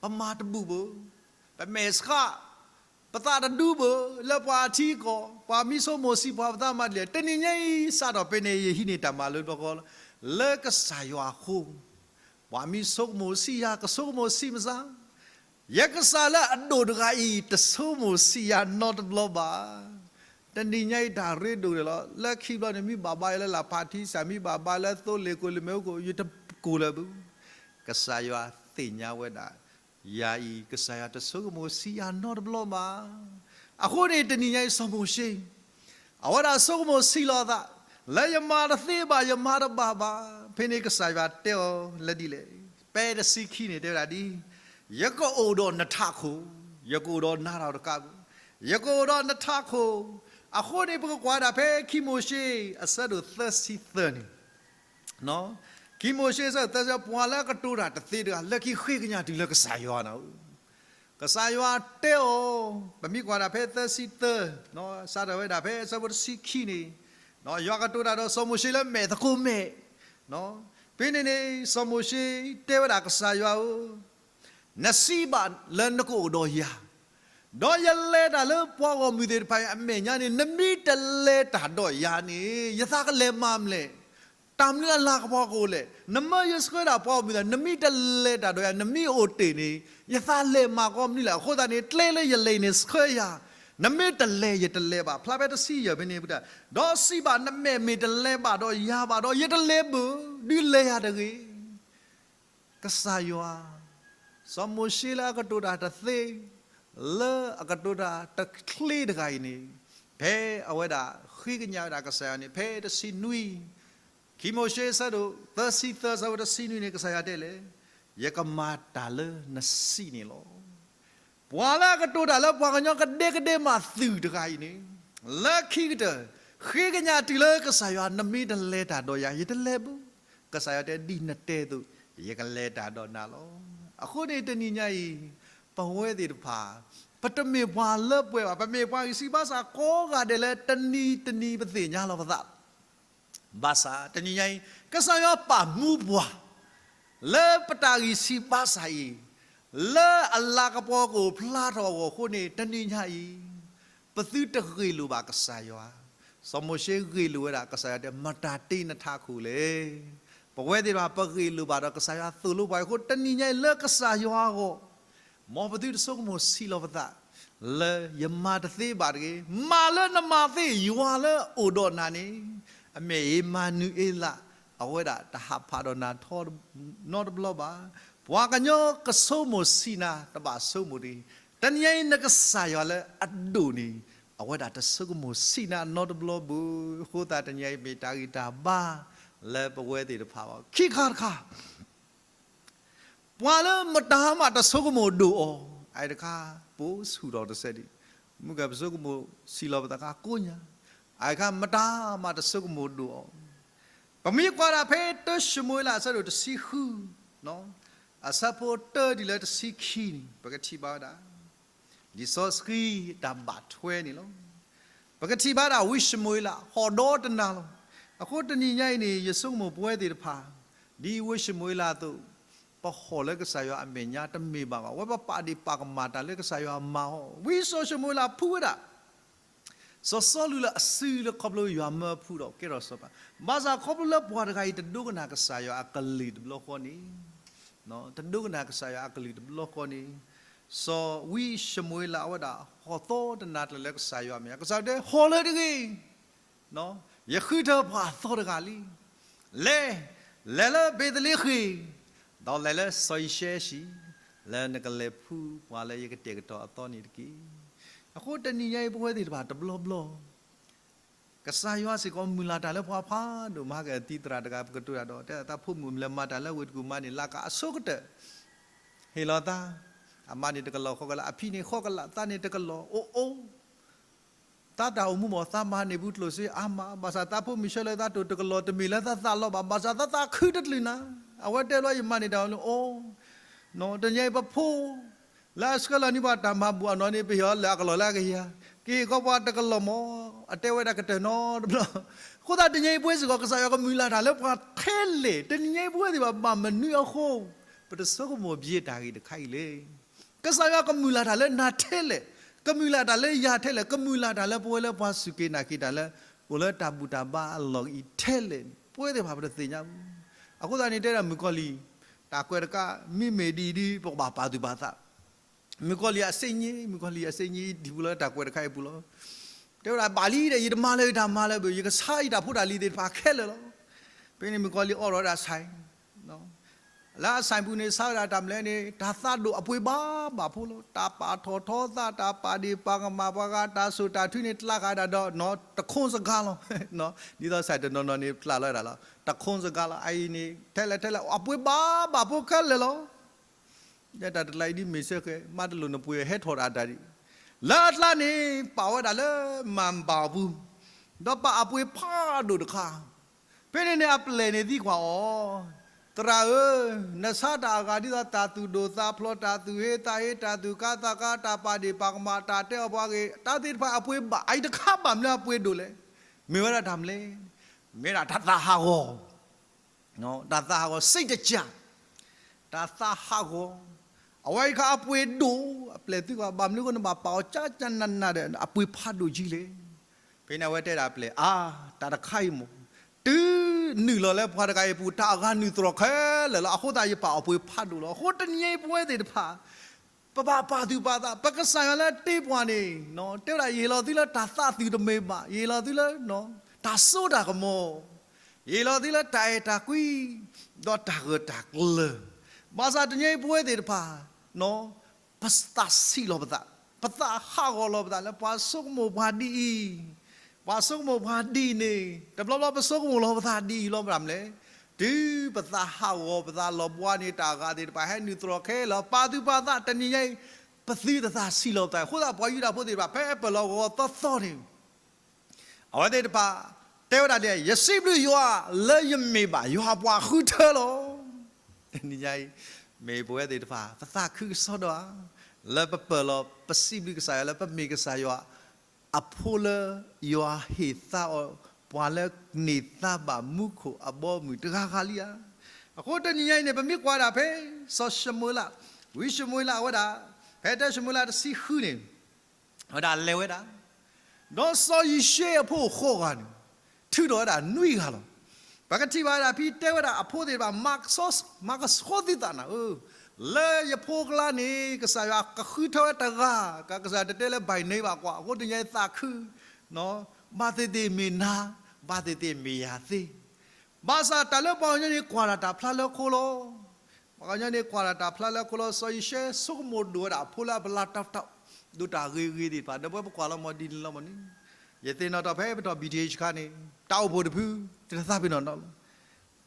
ပမၤတဘူၣ်ဘၣ်, ပမဲာ်ဆှး ပသးတဒူဘၣ်, လၢပှၤအထံအကီၢ် ပှၤမံဆိကမိၣ်ဆံးပှၤပသးမၤဒ်လဲၣ်, တနံၤညါအံၤစးထီၣ်ဖဲန့ၣ် ယဟံးန့ၢ်တၢ်မၤလိတဘျီဃီ လၢကစၢ်ယွၤအဃိ, ပှၤမံဆိကမိၣ်ဆံးယၤ ကဆိကမိၣ်ဆံးမစါ, ယကစၢ်လၢအဒိၣ်တဂၤအံၤ တဆိကမိၣ်ဆံးယၤနီတဘျီဘၣ်. တနံၤညါအံၤတၢ်ရ့ဒိၣ်ဒဲးလီၤ. လၢခံဘျီန့ၣ် မ့ၢ်ဘၣ်ဘါယၤလၢလၢ်ဖးထံစး, မ့ၢ်ဘၣ်ဘါလၢသိလ့ၣ်ကိၣ်လ့ၣ်မဲာ်အိၣ်ကိၣ်, ယတကိၣ်လၢၤဘၣ်. ကစၢ်ယွၤသ့ၣ်ညါဝဲဒၣ် ယၤအံၤ ကစၢ်ယွၤတဆိကမိၣ်ဆံးယၤနီတဘျီဘၣ်. အဃိန့ၣ် တနံၤညါအံၤ စီၤမိၤၡ့ အဝဲဒၣ်ဆိကမိၣ်ဆံးလီၤအသး လၢယမၤတသ့ဘၣ်, ယမၤတဘၣ်ဘၣ်. ဖဲန့ၣ်ကစၢ်ယွၤတဲအီၤလၢဒ်လဲၣ်. ဖဲတဆံခံန့ၣ် တဲဝဲဒၣ်ဒ်, ယကအိၣ်ဒီးနထးခိၣ်, ယကအိၣ်ဒီးနၤတၢ်တကးဘၣ်, ယကအိၣ်ဒီးနထးခိၣ်. အဃိန့ၣ် ပကကွၢ်ဒၣ်ဖဲခံမိၤၡ့ အဆၢဒိၣ်သၢဆံသၢန့ၣ် ခံမိၤၡ့ အဆၢဒိၣ်သၢဆံသၢ, ပှၤလၢအကတိၤတၢ်တသ့တဂၤ လၢခံဃ့ကညးတုၤလၢကစၢ်ယွၤနၤဧၢ. ကစၢ်ယွၤတဲအီၤ, ပမ့ၢ်ကွၢ်ဒၣ်ဖဲသၢဆံသၢ, စးထီၣ်ဝဲဒၣ်ဖဲအဆၢဖိတဆံခံန့ၣ်, ယွၤကတိၤတၢ်ဒီးစီၤမိၤၡ့လၢမဲာ်သကိးမဲာ်, ဖဲန့ၣ်န့ၣ် စီၤမိၤၡ့တဲဝဲဒၣ်ကစၢ်ယွၤဧၢ, နစံးဘၣ်လၢနကအိၣ်ဒီးယၤ, ဒီးယလဲၤတၢ်လၢပှၤဂီၢ်မုၢ်သ့ၣ်တဖၣ်အံၤအမဲာ်ညါန့ၣ် နမ့ၢ်တလဲၤတၢ်ဒီးယၤန့ၣ် ယသးကလဲၤမၤမနုၤလဲၣ်. တၢ်မနုၤအလၤကပီၤကအိၣ်လဲၣ်. နမၢယဆှၢဒၣ်ပှၤဂီၢ်မုၢ်သ့ၣ် နမ့ၢ်တလဲၤတၢ်ဒီးယၤ နမ့ၢ်အိၣ်တ့ၢ်န့ၣ် ယသးလဲၤမၤကီမနုၤလဲၣ်. အဃိသတးန့ၣ် ကျဲလၢယလဲၤအံၤန့ၣ် ဆှၢယၤ, နမ့ၢ်တလဲၤ ယတလဲၤဘၣ်. ဖျါဖဲတဆံယဲၢ်ဖဲန့ၣ် ဒီးစံးဘၣ် နမဲာ်မ့ၢ်တလဲၤဘၣ်ဒီးယၤဘၣ်ဒီး ယတလဲၤဘၣ်, ဒုးလဲၤယၤတဂ့ၤ. ကစၢ်ယွၤ, စီၤမိၤၡ့လၢအကတိၤတၢ်တသ့, လၢအကတိၤတၢ်တချ့တဂၤအံၤန့ၣ်, ဖဲအဝဲဒၣ်ဃ့ကညးဝဲဒၣ်ကစၢ်ယွၤန့ၣ် ဖဲတဆံနွံ, ခံမိၤၡ့အဆၢဒိၣ်သၢဆံသၢ အဆၢဖိတဆံနွံန့ၣ် ကစၢ်ယွၤတဲလဲၣ်, ယကမၤတၢ်လၢနစံးန့ၣ်လီၤ. ပှၤလၢအကတိၤတၢ်လၢပှၤကညီကဒဲကဒဲမးသုးတဂၤအံၤန့ၣ်, လၢခံကတၢၢ် ဃ့ကညးတုၤလၢကစၢ်ယွၤ နမ့ၢ်တလဲၤတၢ်ဒီးယၤ ယတလဲၤဘၣ်. ကစၢ်ယွၤတဲ ဒ်နတဲအသိး ယကလဲၤတၢ်ဒီးနၤလီၤ. အဃိန့ၣ်တနံၤညါအံၤ ပဝဲသ့ၣ်တဖၣ် ပတမ့ၢ်ပှၤလၢပှဲၤဘၣ်, ပမ့ၢ်ပှၤဂံၢ်စၢ်ဘါစၢ်ကိးဂၤဒဲးလၢတနံၤတနံၤပသ့ၣ်ညါလီၤပသး ဘၣ်ဆၣ်တနံၤညါအံၤ ကစၢ်ယွၤပာ်မူပှၤ လၢပတၢ်ဂံၢ်စၢ်ဘါစၢ်အံၤ, လၢအလၤကပီၤကအိၣ်ဖျါထီၣ်အဂီၢ်အဃိန့ၣ် တနံၤညါအံၤ ပသုတဂ့ၢ်လိာ်ဘၣ်ကစၢ်ယွၤ. စီၤမိၤၡ့ဂ့ၢ်လိာ်ဝဲဒၣ်ကစၢ်ယွၤတဲ မတၤတ့နထးခိၣ်လဲၣ်. ပဝဲသ့ၣ်တဖၣ် ပဂ့ၢ်လိာ်ဘၣ်ဒီးကစၢ်ယွၤသိၣ်လိပှၤအဃိ တနံၤညါအံၤလၢကစၢ်ယွၤအဂီၢ် မ်ပသုတဆိကမိၣ်ဆံးလီၤပသး လၢယမၤတသ့ဘၣ်တဂ့ၤ, မၤလၢနမၤသ့ ယွၤလၢအအိၣ်ဒီးနၤန့ၣ် အမ့ၢ်အ့မၤနူၤအ့လး အဝဲဒၣ်တဟးဖးဒီးနၤထီ နီတဘျီဘၣ်. ပှၤကညီကဆိကမိၣ်ဆံးနၤတဘၣ်ဆိကမိၣ်တဂ့ၤ. တနံၤညါအံၤနကစၢ်ယွၤလၢအဒိၣ်န့ၣ် အဝဲဒၣ်တဆိကမိၣ်ဆံးနၤနီတဘျီဘၣ်. အဃိသတးတနံၤညါအံၤမ့ၢ်တၢ်ဂံၢ်တၢ်ဘါ လၢပဝဲသ့ၣ်တဖၣ်အဂီၢ် ခံခါတခါ ပှၤလၢမတၤမးတဆိကမိၣ်ဒိၣ်အီၤ အအံၤတခါ ပအိၣ်ဆူၣ်ထီၣ်တစဲးဒံး, မုၢ်ကပဆိကမိၣ်ဆံးလီၤပသးခါကိးညါ, အအံၤတခါမတၤမးတဆိကမိၣ်ဒိၣ်အီၤ. ပမ့ၢ်ကွၢ်ဒၣ်ဖဲတၢၡမူၤအ့လးအဆၢဒိၣ်တဆံဃု အဆၢဖိတၢဒ်လၢတဆံခံန့ၣ် ပကထံၣ်ဘၣ်ဝဲဒၣ် လံာ်စီဆှံတၢ်ဘၣ်ထွဲန့ၣ်လီၤ. ပကထံၣ်ဘၣ်ဒၣ်ဝံၡမူၤအ့လး ဟီၣ်ဒီတနၤလီၤ. အဃိတနံၤညါအံၤန့ၣ် ယဆိကမိၣ်ပဝဲသ့ၣ်တဖၣ် ဒ်ဝံၡမူၤအ့လးအသိး ပဟီၣ်လၢကစၢ်ယွၤအမဲာ်ညါတမ့ၢ်ဘၣ်ဘၣ်. ဝဲပပာ်ဒ့ၣ်ပာ်ကမၣ်တၢ်လၢကစၢ်ယွၤမၤအီၤ. ဝံစီၤၡမူၤအ့လးဖှူဝဲဒၣ် စီၤစီလူးလၢအစုလၢခီဖျိယွၤမၢဖှူဒီးကဲထီၣ်စီၤပၤ, ဘၣ်ဆၣ်ခီဖျိလၢပှၤတဂၤအံၤတဒိကနၣ်ကစၢ်ယွၤအကလုၢ်တဘျီဃီန့ၣ်, တဒိကနၣ်ကစၢ်ယွၤအကလုၢ်တဘျီဃီန့ၣ်, စီၤဝံၡမူၤအ့လးအဝဲဒၣ် ဟီၣ်သီတနၤတလၢကစၢ်ယွၤအမဲာ်ညါ, ကစၢ်ယွၤတဲ ဟီၣ်လၢတဂ့ၤ ယဃုထၢပှၤအသီတဂၤလံ. လဲၤ, လဲၤလၢဘ့းသလ့ဃ့ၣ်, ဒီးလဲၤလၢစီၤယံၤၡဲဟံၣ်, လၢနကလဲၤဖှူပှၤလၢယကတဲာ်ကတီၤအသီန့ၣ်တက့ၢ်. အဃိတနံၤညါအံၤပဝဲသ့ၣ်တဖၣ်တဘျီဘျီ ကစၢ်ယွၤစ့ၢ်ကီးမုၢ်လၢ်တၢ်လၢပှၤဖးဒိၣ်မး, ကသံၣ်သရၣ်တဂၤပကတိၤတၢ်ဒီး တဲသးဖိမုၣ်လဲၤမၤတၢ်လၢဝ့ၢ်တကူၣ်မးန့ၣ် လၢကအဆိကတၢၢ် ဟ့ၣ်လီၤသး, အမါန့ၣ်တကလီၤဃီကလး, အဖံန့ၣ်ဃီကလး, သးန့ၣ်တကလီၤ, အိၣ်အိၣ် သးတၢ်အိၣ်မူမ့ၢ် သးမၤန့ၢ်ဘူးကျိၣ်စ့အါမး, ဘၣ်ဆၣ်သးဖိမုၣ်ဆှၢလၢသးတိၢ်တကလီၤ တမ့ၢ်လၢသးသးလီဘၣ်, ဘၣ်ဆၣ်သးသးခုတချုးနၤ, အဝဲတဲလီၤယမၤန့ၢ်တၢ်လၢအိၣ်, တနံၤအံၤပဖိ လၢအဆှၢလီၤန့ၢ်ပှၤတၢ်မၤဘူၣ်အနီၢ်န့ၣ် ပဟ့ၣ်အီၤလၢအကလီၤလၢအကယၤ, ကဟ့ၣ်ကီးပှၤတကလီၤမး, အတဲဝဲဒၣ်ကတၢၢ်နီတဘျီ, အဃိသတးတနံၤအံၤပဝဲစ့ၢ်ကီး ကစၢ်ယွၤကမုၢ်လၢ်တၢ်လၢပှၤထဲလဲၣ်, တနံၤအံၤပဝဲသ့ၣ်ဘၣ် ဘၣ်မနုၤအဃိ ပတဆိကမိၣ်ဘၣ်တၢ်ဂ့ၢ်တခါအံၤလဲၣ်. ကစၢ်ယွၤကမုၢ်လၢ်တၢ်လၢနၤထဲလဲၣ်, ကမုၢ်လၢ်တၢ်လၢယၤထဲလဲၣ်, ကမုၢ်လၢ်တၢ်လၢပဝဲလၢပှၤစူၢ်က့ၤနာ်က့ၤတၢ်လၢ အိၣ်လၢတၢ်ဘူၣ်တၢ်ဘါအလီၢ်အံၤထဲလဲၣ်န့ၣ် ပဝဲသ့ၣ်တဖၣ်ပတသ့ၣ်ညါဘၣ်. အဃိသတးန့ၣ် တဲဒၣ်မုၣ်ကီၤလံၢ် တၢ်ကွဲးတခါ မ့မ့ၢ်ဒ်အံၤဒ် ပကဘၣ်ပာ်သူၣ်ပာ်သး, မုၣ်ကီၤလံၢ်အစ့ညံ, မုၣ်ကီၤလံၢ်အစ့ညံ ဒ်ပူၤလၢတၢ်ကွဲးတခါအံၤပူၤလီၤ. တဲဝဲဒၣ်ဘၣ်လံဒီး ယတမၤလၢၤယတၢ်မၤလၢၤဘၣ်, ယကဆါယတၢ်ဖိတၢ်လံၤသ့ၣ်တဖၣ်ခဲလၢာ်လီၤ. ဖဲန့ၣ်မုၣ်ကီၤလံၢ်အိးထီၣ်ဝဲဒၣ် ဆိုင် လၢ ဆိုင် ပူၤန့ၣ် ဆါဝဲဒၣ်တၢ်မနုၤလဲၣ်န့ၣ် တၢ်သးဒိၣ်အပှ့ၤဘၣ်ဘၣ်ဖိလီၤ. တၢ်ပာ်ထီၣ်ထီသး တၢ်ပာ်ဒ့ၣ်ပာ်ကမၣ် ပှၤဂၤတၢ်ဆိၣ်တၢ်ထုန့ၣ် ကျးဃာ်ဒၣ်ဒီး တခိၣ်စကၤလီၤ. ဒ်သိး ဆိုင် တနီၤနီၤန့ၣ် ကျးလီၤဝဲဒၣ်လီၤ. တခိၣ်စကၤလီၤ. အအံၤန့ၣ် ထဲလဲၣ်ထဲလဲၣ် အပှ့ၤဘၣ်ဘၣ်ဖိခဲလၢာ်လီၤ. ယဲတၢ်တကျါအံၤဒ်မ့ၢ်စ့ၢ်ကီး မၤတလိၣ်နပှ့ၤဟဲထီၣ်ဒၣ်တၢ်ဒံး, လၢအကျါန့ၣ် ပာ်ဝဲဒၣ်လၢမၤဘၣ်အပူၤ, ဒီးပာ်အပှ့ၤဖးဒိၣ်တခါ, ဖဲန့ၣ်န့ၣ်အပျဲၢ်န့ၣ်သံကွၢ်အီၤ, သရၣ်ဧၢ, နဆါတၢ်အဂၤဒ်သိး တၢ်သူၣ်ဒိၣ်သးဖျိး တၢ်သူၣ်ဟ့သးဟ့ တၢ်သူၣ်ကါသးကါ တၢ်ပာ်ဒ့ၣ်ပာ်ကမၣ် တၢ်တဲအီၣ်ပှၤဂ့ၢ် တၢ်သ့ၣ်တဖၣ်အပှ့ၤဘၣ်, အအံၤတခါဘၣ်မနုၤအပှ့ၤဒိၣ်လဲၣ်. မ့ၢ်ဝဲဒၣ်တၢ်မနုၤလဲၣ်, မ့ၢ်ဒၣ်တၢ်သးဟးဂီၤ တၢ်သးဟးဂီၤ စိတ်တကြၢ, တၢ်သးဟးဂီၤ, အဝဲအံၤတခါအပှ့ၤဒိၣ်, အပျဲၢ်သံကွၢ် ဘၣ်မနုၤအဃိနဘၣ်ပာ်အီၤကၠၢ်ကၠၢ်နးနးဒီး အပှ့ၤဖးဒိၣ်ကံလဲၣ်. ဖဲန့ၣ်အဝဲတဲဒၣ်အပျဲၢ် အါ, တၢ်တခါအံၤမ့ၢ် တုၤနုာ်လီၤလၢပှၤတဂၤအံၤအပူၤ တၢ်အဂၤနုာ်သြီၣ်ခဲလၢာ်လီၤ. အဃိသတးယပာ်အီၤပှ့ၤဖးဒိၣ်လီၤ. အဃိတနံၤအံၤပဝဲသ့ၣ်တဖၣ် ပဘၣ်ပာ်သူၣ်ပာ်သး, ပကစၢ်ယွၤလၢတ့ပှၤန့ၣ် တဲဝဲဒၣ် ယဟ့ၣ်လီၤသုလၢတၢ်သးသူၣ်တမ့ၢ်ဘၣ်, ယဟ့ၣ်လီၤသုလၢ တၢ်စိတၢ်ကမီၤ, ယဟ့ၣ်လီၤသုလၢတၢ်အဲၣ်တၢ်ကွံ ဒီးတၢ်ဂၢၢ်တၢ်ကျၢၤ, ဘၣ်ဆၣ်တနံၤအံၤပဝဲသ့ၣ်တဖၣ် ပသးဆံးလီၤပသး, ပသးဟးဂီၤလီၤပသးလၢပှၤဆိကမိၣ်ပှၤဒ်အံၤ, ပှၤဆိကမိၣ်ပှၤဒ်န့ၣ်, တဘျီဘျီပဆိကမိၣ်လီၤပသးဒ်အံၤလီၤ မ့ၢ်မနုၤလဲၣ်, တုၤပသးဟးဂီၤပသးလီၤဘှါန့ၣ် တၢ်အဂၤသ့ၣ်တဖၣ်ဟဲနုာ်သြီၣ်ခဲလၢာ် ပာ်သူၣ်ပာ်သးတနံၤညါအံၤ, ပသုတသးဆံးလီၤပသး, အဃိသတးပှၤယူဒၤဖိသ့ၣ်တဖၣ် ဖဲအပၢၢ်လီၤဂီၤသီသီန့ၣ် အဝဲသ့ၣ်တဖၣ် တဲဝဲဒၣ်ဒ် ယစံးဘျုးယွၤလၢယမ့ၢ်ဘၣ်ယွၤအပှၤဃုထၢလီၤ. တနံၤညါအံၤ မ့ၢ်ပဝဲသ့ၣ်တဖၣ် ပသးခုကစီဒီဧါ, လၢပပၢၢ်လီၤ ပစံးဘျုးကစၢ်ယွၤလၢပမ့ၢ်ကစၢ်ယွၤ အဖိလၢယွၤဟ့ၣ်သါအီၤ ပှၤလၢန့ၢ်သါဘၣ်မူခိၣ်အဘီအမုၢ်တဂၤဂၤလံဧါ. အဃိတနံၤညါအံၤန့ၣ် ပမ့ၢ်ကွၢ်ဒၣ်ဖဲ စီၤၡမူၤအ့လး, ဝံၡမူၤအ့လးဝဲဒၣ် ဖဲတၢၡမူၤအ့လးတဆံဃုန့ၣ် ဝဲဒၣ်လဲၤဝဲဒၣ် ဒီးစီၤယံၤၡဲအဖိအဃိးဂၤန့ၣ် ထုးထီၣ်ဝဲဒၣ်နွံဂၤလီၤ. ပကထံၣ်ဘၣ်ဝဲဒၣ်ဖဲတဲဝဲဒၣ်အဖိသ့ၣ်တဖၣ် မၤကဆှီ, မၤကဆှီသုသးနၤဧၢ, လၢယဖိအကျါန့ၣ် ကစၢ်ယွၤကဃုထၢဝဲတဂၤ, ကစၢ်ယွၤတတဲလၢ by name ဘၣ်ကွၢ်, အဃိတနံၤညါအံၤသးခု, ဘၣ်သ့ၣ်သ့ၣ်မ့ၢ်နၤ, ဘၣ်သ့ၣ်သ့ၣ်မ့ၢ်ယၤသ့ ဘၣ်ဆၣ်တၢ်လၢပှၤကညီန့ၣ်ကွၢ်ဒၣ်တၢ်ဖျါလၢခိလီၤ. ပှၤကညီန့ၣ်ကွၢ်ဒၣ်တၢ်ဖျါလၢခိလီၤ. စီၤယံၤၡဲဆိကမိၣ်ဒိၣ်ဝဲဒၣ်အဖိလၢအပလၤတီတီ ဒိၣ်တၢ်ဂ့ၤဂ့ၤသ့ၣ်တဖၣ် ဒီးပဝဲပကွၢ်လီၤမ့ၢ်ဒ်န့ၣ်လီၤမ့ၢ်န့ၣ်, ယသ့ၣ်နီၣ်ထီၣ်ဖဲပတီၢ် ဘံၣ်ထံၣ် တခါန့ၣ် တၢ်အိၣ်ဖှိၣ်တဖု တသးပ့ၤနီၣ်နီၤလီၤ.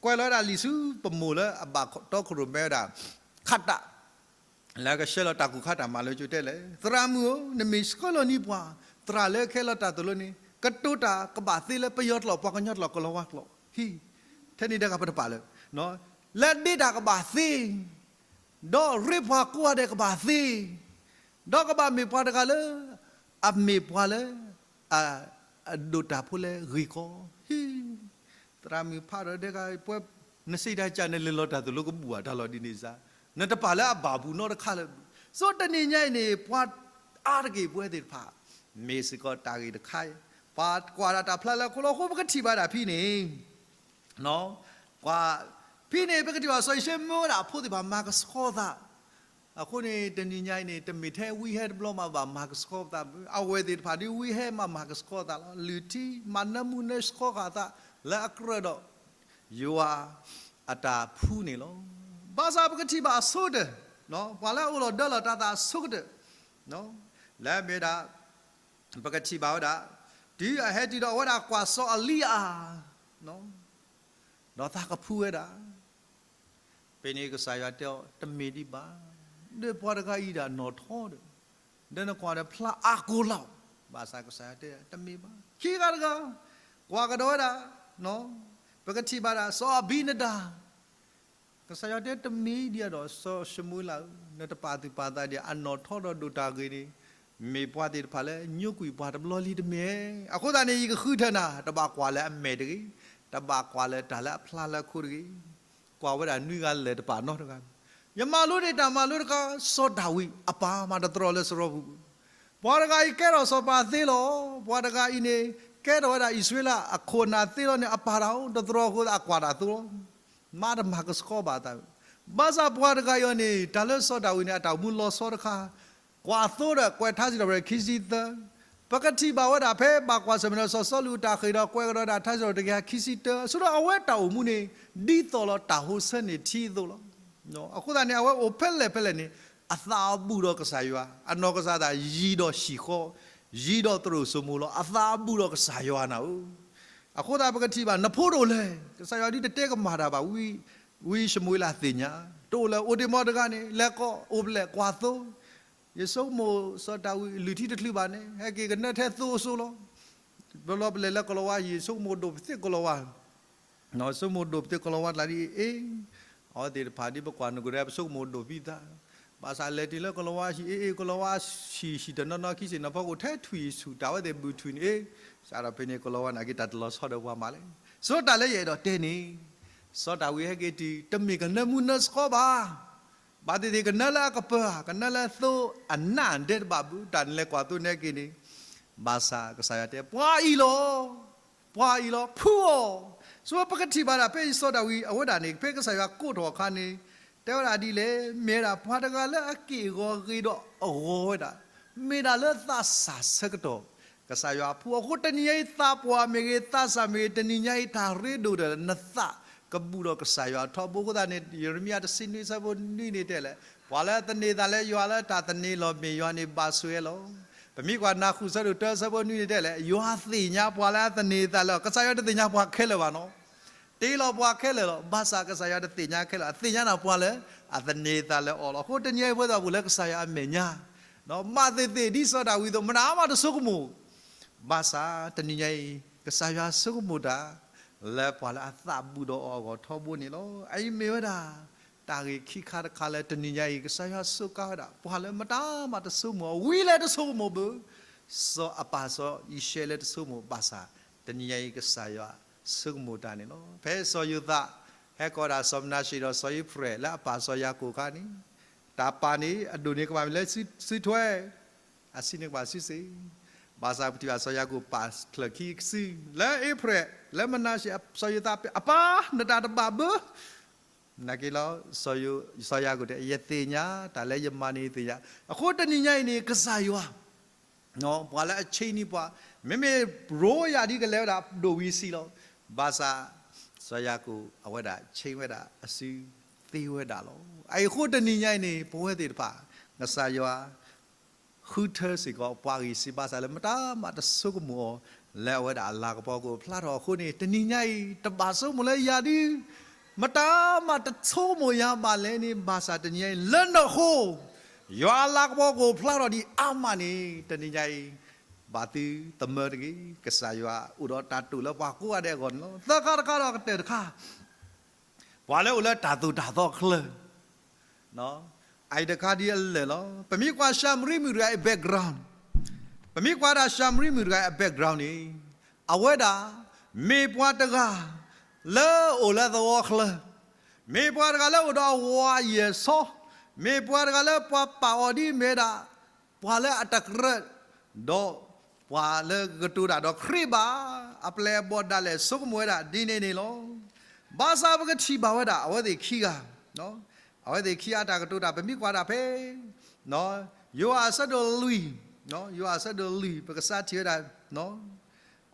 ကွဲးလီၤဝဲဒၣ်လံာ်ဆူပမိၢ်လၢအဘၣ်တီခိၣ်ရိၣ်မဲဝဲဒၣ် ခးတၢ် လၢကဆှၢလီၤတၢ်ကူၣ်ခါတၢ်မၤလၢကၠိတဲလဲၣ်, သရၣ်မုၣ်ဧၢ, နမ့ၢ်ဆှၢလီၤန့ၢ်ပှၤ သရၣ်လၢခဲလၢာ်တၢ်သိၣ်လိန့ၣ် ကတိၤတၢ်ကဘၣ်သ့လၢပယီၤကျိာ် ပှၤကညီကျိာ် ကလီၤဝါကျိာ် ဟံၣ်, ထဲန့ၣ်တဂၤပတပာ်လၢ လၢဒ့တၢ်ကဘၣ်သ့ ဒီးရ့ပှၤကိးဂၤဒဲးကဘၣ်သ့ ဒီးကဘၣ်မ့ၢ်ပှၤတဂၤလၢ အမ့ၢ်ပှၤလၢ အဒိၣ်တၢ်ဖိလၢဂ့ၢ်ကီ ဟံၣ်, သရၣ်မုၣ်ဖးဒီးဒဲကပှဲၤ နစံးတၢ်ကၢ် နလဲၤလီၤတၢ်သိၣ်လိကဘူၣ်ဘၣ်တၢ်လီၤဒ်န့ၣ်စ့ၢ်, နတပာ်လၢအဘၣ်ပူၤနီတခါလၢၤဘၣ်. စီၤတနံၤညါအံၤန့ၣ် ပှၤအါတက့ၢ်ပဝဲသ့ၣ်တဖၣ် မ့ၢ်စ့ၢ်ကီးတၢ်ဂ့ၢ်တခါအံၤ ပှၤကွၢ်ဒၣ်တၢ်ဖျါလၢခိလီၤ. အဃိပကထံၣ်ဘၣ်ဒၣ်ဖဲန့ၣ် ကွၢ်ဖဲန့ၣ် ပကထံၣ်ဘၣ်စီၤယံၤၡဲမၢဝဲဒၣ်အဖိသ့ၣ်တဖၣ်မၤကဆှီသး, အဃိန့ၣ် တနံၤညါအံၤန့ၣ် တမ့ၢ်ထဲဝံဟဲတဘျီမးဘၣ်မၤကဆှီပသး, အဝဲသ့ၣ်တဖၣ်ဒ်ဝံဟဲမးမၤကဆှီသးလီၤ. လုၢ်ထံမၤနၢမူနၢဆှီဃာ်သး လၢအကြၢးဒီး ယွၤအတၢ်ဖှူန့ၣ်လီၤ. ဘၣ်ဆၣ်ပကထံၣ်ဘၣ်အဆိကတၢၢ်, ပှၤလၢအအိၣ်လီၤဒၢလီၤတၢ်သးအဆိကတၢၢ် လၢအမ့ၢ်ဒၣ် ပကထံၣ်ဘၣ်ဝဲဒၣ် တုၤအဟဲတုၤဒီးအဝဲဒၣ်ကွၢ်စီၤအလံယၤ ဒီးသးကဖှူဝဲဒၣ်, ဖဲန့ၣ်ကစၢ်ယွၤတဲအီၤ တမ့ၢ်ဒံးဘၣ်, ဒီးပှၤတဂၤအံၤဒၣ်နီၣ်ထီဒီး ဒီးနကွၢ်ဒီးဖျါအါကိးလီၤ, ဘၣ်ဆၣ်ကစၢ်ယွၤတဲ တမ့ၢ်ဘၣ်. ခံဂၤတဂၤ ကွၢ်ကဒီးဝဲဒၣ် ပကထံၣ်ဘၣ်ဒၣ် စီၤအဘံနဒၤ ကစၢ်ယွၤတဲ တမ့ၢ်ဒံးဒီး စီၤၡမူၤအ့လးဧၢ, နတပာ်သူၣ်ပာ်သးဒံး အနီၣ်ထီဒီးဒိၣ်တၢ်ဂ့ၤန့ၣ် မ့ၢ်ပှၤသ့ၣ်တဖၣ်လၢညိကွံာ်ပှၤတဘျီလံတမ့ၢ်ဧါ. အဃိသတးန့ၣ် ယကဃုထၢနၤ တဘၣ်ကွၢ်လၢအမဲာ်တဂ့ၤ, တဘၣ်ကွၢ်လၢတၢ်လၢအဖျါလၢအခိတဂ့ၤ, ကွၢ်ဝဲဒၣ်နွံဂၤလၢာ်တပာ်နီတဂၤ, ယမၤလိန့ၢ်တၢ်မၤလိတခါ စီၤဒၤဝံး အပၢ်မၤတသရီလၢစရီပူၤ ပှၤတဂၤအံၤကဲထီၣ်စီၤပၤသ့လီၤ. ပှၤတဂၤအံၤန့ၣ် ကဲထီၣ်ဝဲဒၣ်အံၣ်စရ့လးအခိၣ်အနၢ်သ့လီၤန့ၣ် အပၢ်တၢ်အိၣ် တသရီအဃိအကွၢ်တၢ်သိလီၤ. မၤတမၤကဆှီဘၣ်သး, ဘၣ်ဆၣ်ပှၤတဂၤအံၤန့ၣ် တၢ်လၢစီၤဒၤဝံးန့ၣ် အတၢ်အိၣ်မူလီၤဆီတခါ, ကွၢ်သိဒီးကွဲးထါစံးထီၣ်ပတြၢၤခံဆံသၢ, တၢ် ပကထံၣ်ဘၣ်ဝဲဒၣ်ဖဲဘၣ်ကွၢ်ဆၢၣ်မဲာ်ဒီးစီၤစီလူးတၢ်ဃ့ၢ်ဒီးကွဲးကဒီးတၢ်ထါစံးထီၣ်တကယၤခံဆံတၢ ဆိဒီးအဝဲတၢ်အိၣ်မူန့ၣ် ဒ်သိးလီၤတၢ်ဟိဆၢန့ၢ်ထံအသိးလီၤ. အဃိသတးန့ၣ် အဝဲအိၣ်ဖဲလဲၣ်ဖဲလဲၣ်န့ၣ် အသးအဘူၣ်ဒီးကစၢ်ယွၤ, အနီၢ်ကစၢ်သးယံၤဒီးဟံၣ်ဃီ, ယံၤဒီးသရိာ်စိမိၤလီၤ. အသးအဘူၣ်ဒီးကစၢ်ယွၤနၤဧၢ. အဃိသတးပကထံၣ်ဘၣ် နဖိတအိၣ်လဲၣ်, ကစၢ်ယွၤဒ်တတဲကမၣ်တၢ်ဘၣ်, ဝံၡမူၤအ့လးသ့ၣ်ညါ, တအိၣ်လဲၣ်, အိၣ်တ့ၢ်မီတဂၤန့ၣ် လဲၤကိးအိၣ်ဖျဲၣ်ကွၢ်သိ, ယဆိကမိၣ်စီၤဒၤဝံးလုၢ်ထံတချုးဘၣ်န့ၣ် ဟဲက့ၤကနၢထဲသိအစိလီၤ. ဘျီဘျီပလဲၤလၢကီၤလၤဝါဟံၣ် ဆိကမိၣ်ဒိၣ်ပသ့ၣ်ကီၤလၤဝါ ဆိကမိၣ်ဒိၣ်ပသ့ၣ်ကီၤလၤဝါတလးဒ်အံၤ, အဝဲသ့ၣ်တဖၣ်ဒ်ပကွၢ်နုာ်ကဒီး ပဆိကမိၣ်ဒိၣ်ဖံသး, ဘၣ်ဆၣ်လဲၤတုၤလၢကီၤလၤဝါဟံၣ်အံၤ ကီၤလၤဝါဟံၣ်ဟံၣ်တနီၤနီၤခံဆ့ၣ်နီၤဖီခိၣ် ထဲထွံၣ်ဆူၣ်တၢ်ဝဲသ့ၣ်ဘုၣ်ထွံၣ်န့ၣ်အံၤ, စးထီၣ်ဖဲန့ၣ် ကီၤလၤဝါနာ်က့တၢ်တလီၤဆီဒီးပှၤမးလဲၣ်. စီၤတၢ်လၢယအဲၣ်ဒိးတဲန့ၣ်, စီၤဒၤဝံးဟဲက့ၤတုၤ တမ့ၢ်ကနၢမူနၢဆှီဘၣ် ဘၣ်သ့ၣ်သ့ၣ်ကနၢလၢအကပၤ, ကနၢလၢသိအနၢ်ဒဲးတဘၣ်ဘု တၢ်နလဲၤကွၢ်သိနဲက့ၤန့ၣ်, ဘၣ်ဆၣ်ကစၢ်ယွၤတဲ ပှၤအံၤလီၤ, ပှၤအံၤလီၤ ဖှူအီၤ. ဆိပကထံၣ်ဘၣ်ဒၣ်ဖဲအံၤစီၤဒၤဝံးအဝဲဒၣ်န့ၣ် ဖဲကစၢ်ယွၤကိးထီၣ်အခါန့ၣ်, တဲဝဲဒၣ်ဒ်လဲၣ်, မ့ၢ်ဝဲဒၣ်ပှၤတဂၤလၢအက့ၢ်အဂီၤဂ့ၤဒီးအဂီၤဝဲဒၣ်, မ့ၢ်ဒၣ်လၢသးစၢ်ဆၢကတီၢ် ကစၢ်ယွၤအဖှူအဃိ တနံၤညါအံၤ သးပှၢ်မ့ၢ်ဂ့ၤ သးစၢ်မ့ၢ်ဂ့ၤ တနံၤညါအံၤတၢ်ရ့ဒိၣ်ဒီး နသးကဘူၣ်ဒီးကစၢ်ယွၤထီဘိအဃိသတးန့ၣ် ယံးရမံယၤတဆံနွံဆၢဖိနွံန့ၣ်တဲလဲၣ်, ပှၤလၢအသန့ၤသးလၢယွၤလၢတၢ်သန့ၤလီၤမ့ၢ်ယွၤန့ၣ်ဘၣ်ဆိၣ်ဂ့ၤလီၤ. ပမ့ၢ်ကွၢ်နၢ်ဃုာ်ဆၢဒိၣ်တၢဆၢဖိနွံန့ၣ်တဲလဲၣ်, ယွၤသ့ၣ်ညါပှၤလၢအသန့ၤသးလၢအီၤ, ကစၢ်ယွၤတသ့ၣ်ညါပှၤခဲလၢာ်ဘၣ်နီၤ တ့လီၤပှၤခဲလၢာ်လီၤ. ဘၣ်ဆၣ်ကစၢ်ယွၤတသ့ၣ်ညါခဲလၢာ်, အသ့ၣ်ညါနၢ်ပှၤလၢအသန့ၤသးလၢအီၤလီၤ. အဃိတနံၤညါအံၤပဝဲသ့ၣ်ပူၤလၢကစၢ်ယွၤအမဲာ်ညါ, ဘၣ်သ့ၣ်သ့ၣ်ဒ်စီၤဒၤဝံးအသိး မတၤမးတဆိကမိၣ်, ဘၣ်ဆၣ်တနံၤညါအံၤ ကစၢ်ယွၤဆိကမိၣ်တၢ် လၢပှၤလၢအသးဘူၣ်ဒီးအီၤအဂီၢ်ထီဘိန့ၣ်လီၤ. အအံၤမ့ၢ်ဝဲဒၣ် တၢ်ဂ့ၢ်ခံခါတခါလၢတနံၤညါအံၤ ကစၢ်ယွၤစူးကါဝဲဒၣ် ပှၤလၢမတၤမးတဆိကမိၣ်အီၤ, ဝံၤလၢတဆိကမိၣ်ဘၣ်, စီၤအပၢ်စီၤယံၤၡဲလၢတဆိကမိၣ်ဘၣ်ဆၣ်, တနံၤညါအံၤကစၢ်ယွၤဆိကမိၣ်တၢ်န့ၣ်လီၤ. ဖဲစီၤယိၤသး ဟဲကိးဒၣ်စီၤမနၤၡ့ဒီးစီၤအ့ဖရဲၣ်လၢအပၢ်စီၤယၤကိာ်အခါန့ၣ်, တၢ်ပာ်န့ၣ် အဒိၣ်န့ၢ်ကဘၣ်မ့ၢ်လၢစုထွဲ အဆံးန့ၢ်ကဘၣ်စုစ့ၢ်, ဘၣ်ဆၣ်ပထံၣ်ဘၣ်စီၤယၤကိာ်ပာ်ချၢၣ်ခံစု လၢအ့ဖရဲၣ် လၢမနၤၡ့ စီၤယိၤသး အပၢ် နတၢ်တဘၣ်ဘၣ်, နာ်က့လီၤ, စီၤယၤကိာ်တဲ ယသ့ၣ်ညါ တၢ်လၢယမၤန့ၣ်ယသ့ၣ်ညါ, အဃိတနံၤညါအံၤန့ၣ် ကစၢ်ယွၤ ပှၤလၢအဆ့န့ၢ်ပှၤ, မ့မ့ၢ်ရိယၤဒ်ကလဲၤဝဲဒၣ်ဒိၣ်ဝံၤဆံးလီၤ, ဘၣ်ဆၣ် စီၤယၤကိာ်အဝဲဒၣ်ဆ့ဝဲဒၣ်အစုသ့ဝဲဒၣ်လီၤ. အအံၤအဃိတနံၤညါအံၤန့ၣ် ပဝဲသ့ၣ်တဖၣ် ကစၢ်ယွၤ ဃုထၢစ့ၢ်ကီးပှၤဂံၢ်စၢ်ဘါစၢ်လၢမတၤမးတဆိကမိၣ်အီၤ, လၢအဝဲဒၣ်အလၤကပီၤကအိၣ်ဖျါထီၣ်အဃိန့ၣ် တနံၤညါအံၤ တဘၣ်ဆိကမိၣ်လၢယၤဒုး မတၤမးတဆိကမိၣ်ယၤဘၣ်လဲၣ်န့ၣ်, ဘၣ်ဆၣ်တနံၤညါအံၤ လၢနဃိ ယွၤအလၤကပီၤကအိၣ်ဖျါထီၣ်ဒံးအါမးန့ၣ် တနံၤညါအံၤ ဘၣ်သုသမၢတဂ့ၤ. ကစၢ်ယွၤအိၣ်ဒီးတၢ်တိာ်လၢပှၤကိးဂၤဒဲးအဂီၢ်န့ၣ်လီၤ. သၢခါတခါဒီးကတၢၢ်တခါ ပှၤလၢအိၣ်လၢတၢ်သိၣ်တၢ်သီအချၢ, အအံၤတခါဒ်အလၢာ်လီၤ. ပမ့ၢ်ကွၢ်ၡၤမရံမုၣ်တဂၤအံၤ background, ပမ့ၢ်ကွၢ်ဒၣ်ၡၤမရံမုၣ်တဂၤအံၤ background န့ၣ်, အဝဲဒၣ် မ့ၢ်ပှၤတဂၤ လၢအိၣ်လၢသဝီချၢ, မ့ၢ်ပှၤတဂၤလၢအိၣ်ဒီးအဝၤယဲၢ်ဆီ, မ့ၢ်ပှၤတဂၤလၢပှၤပာ်အီၤဒ်မ့ၢ်ဝဲဒၣ် ပှၤလၢအတကြၢး ဒီးပှၤလၢကကတိၤတၢ်ဒီးခရံာ်ဘၣ်, အပျဲၢ်အဘီၣ်ဒၣ်လဲာ်ဆိကမိၣ်ဝဲဒၣ်ဒ်န့ၣ်န့ၣ်လီၤ. ဘၣ်ဆၣ်ပကထံၣ်ဘၣ်ဝဲဒၣ် အဝဲသ့ၣ်ခံဂၤ, အဝဲသ့ၣ်ခံဂၤအတၢ်ကတိၤတၢ် ပမ့ၢ်ကွၢ်တၢ်ဖဲ ယိၤဟၣ်အဆၢဒိၣ်လွံၢ်, ယိၤဟၣ်အဆၢဒိၣ်လွံၢ် ပကစးထံၣ်ဝဲဒၣ်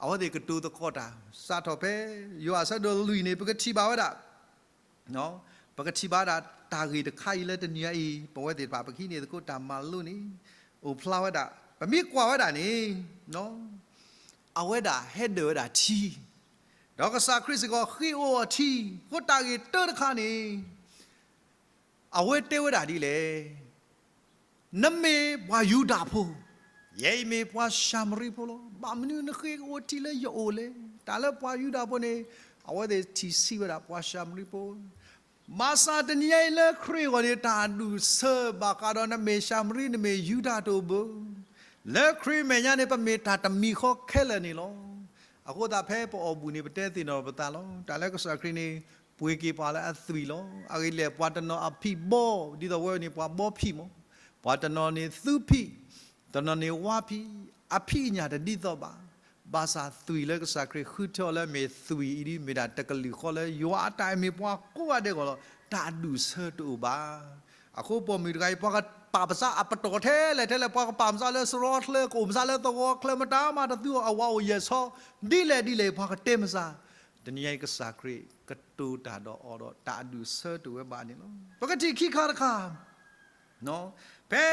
အဝဲသ့ၣ်ကတိၤသကိးတၢ် စးထီၣ်ဖဲ ယိၤဟၣ်အဆၢဒိၣ်လွံၢ်န့ၣ် ပကထံၣ်ဘၣ်ဝဲဒၣ် ပကထံၣ်ဘၣ်ဒၣ်တၢ်ဂ့ၢ်တခါအံၤလၢတနံၤညါအံၤ ပဝဲသ့ၣ်တဖၣ် ပကဟံးန့ၢ်သကိးတၢ်မၤလိန့ၣ် အိၣ်ဖျါဝဲဒၣ် ပမ့ၢ်ကွၢ်ဝဲဒၣ်န့ၣ် အဝဲဒၣ်ဟဲဒၢးဝဲဒၣ်ထံ, ဒီးကစၢ်ခရံာ်စ့ၢ်ကီးဃ့အိၣ်အီၤထံ, အဃိတၢ်ဂ့ၢ်တၢတခါန့ၣ် အဝဲတဲဝဲဒၣ်ဒ်လဲၣ်, နမ့ၢ်ပှၤယူဒၤဖိ, ယဲအံၤမ့ၢ်ပှၤၡၤမရံဖိလီၤ. ဘၣ်မနုၤနဃ့အိၣ်ထံလၢယအိၣ်လဲၣ်. တၢ်လၢပှၤယူဒၤဖိန့ၣ် အဝဲသ့ၣ်ထံၣ်ဆံးဝဲဒၣ်ပှၤၡၤမရံဖိ ဘၣ်ဆၣ်တနံၤညါအံၤလၢခရံာ်အဂီၢ်န့ၣ် တၢ်အဒူၣ်ဆၢဘၣ်ဃးဒီးနမ့ၢ်ၡၤမရံ နမ့ၢ်ယူဒၤတအိၣ်ဘၣ်. လၢခရံာ်မဲာ်ညါန့ၣ် ပမ့ၢ်တၢ်တမံၤဃီခဲလၢာ်န့ၣ်လီၤ. အဃိသတးဖဲပအီၣ်ဘူၣ်န့ၣ် ပတဲသ့ၣ်နီၣ်ပသးလီၤ. တၢ်လၢကစၢ်ခရံာ်န့ၣ် ပှ့ၤက့ၤပှၤလၢအသွံၣ်လီၤ. အဂ့ၢ်လဲၣ် ပှၤတနီၤအဖံးဘီ, ဒ်သိးဝဲန့ၣ် ပှၤဘီဖံးမး, ပှၤတနီၤန့ၣ်သူဖံး, တနီၤန့ၣ်ဝါဖံး, အဖံးအညၣ်တဒ်သိးဘၣ်. ဘၣ်ဆၣ်သွံၣ်လၢကစၢ်ခရံာ်ဃုထၢအီၤလၢအမ့ၢ်သွံၣ်အံၤဒ် မ့ၢ်ဒၣ်တကလုာ်ဃီလၢယွၤအတၢ်အဲၣ်မ့ၢ်ပှၤကိးဂၤဒဲးအဂီၢ်လီၤ. တၢ်အဒူၣ်ဆၢတအိၣ်ဘၣ်. အဃိပိာ်မုၣ်တဂၤအံၤ ပှၤက ပာ်ပစးအပတီၢ်ထဲလဲၣ်ထဲလဲၣ်, ပှၤကပာ်ပစးလၢစရီချၢ, ကအိၣ်ပစးလၢသဝီချၢ, မတၤမးတသူအီၤ, အဝၤအိၣ်ယဲၢ်ဆီ, ဒ်လဲၣ်ဒ်လဲၣ် ပှၤကတဲမစး. တနံၤညါအံၤကစၢ်ခရံာ်ကတိၤတၢ်ဒီးအီၤဒီး တၢ်အဒူၣ်အဆၢတအိၣ်ဝဲဘၣ်န့ၣ်လီၤ. ပကထံၣ်ခံခါတခါ ဖဲ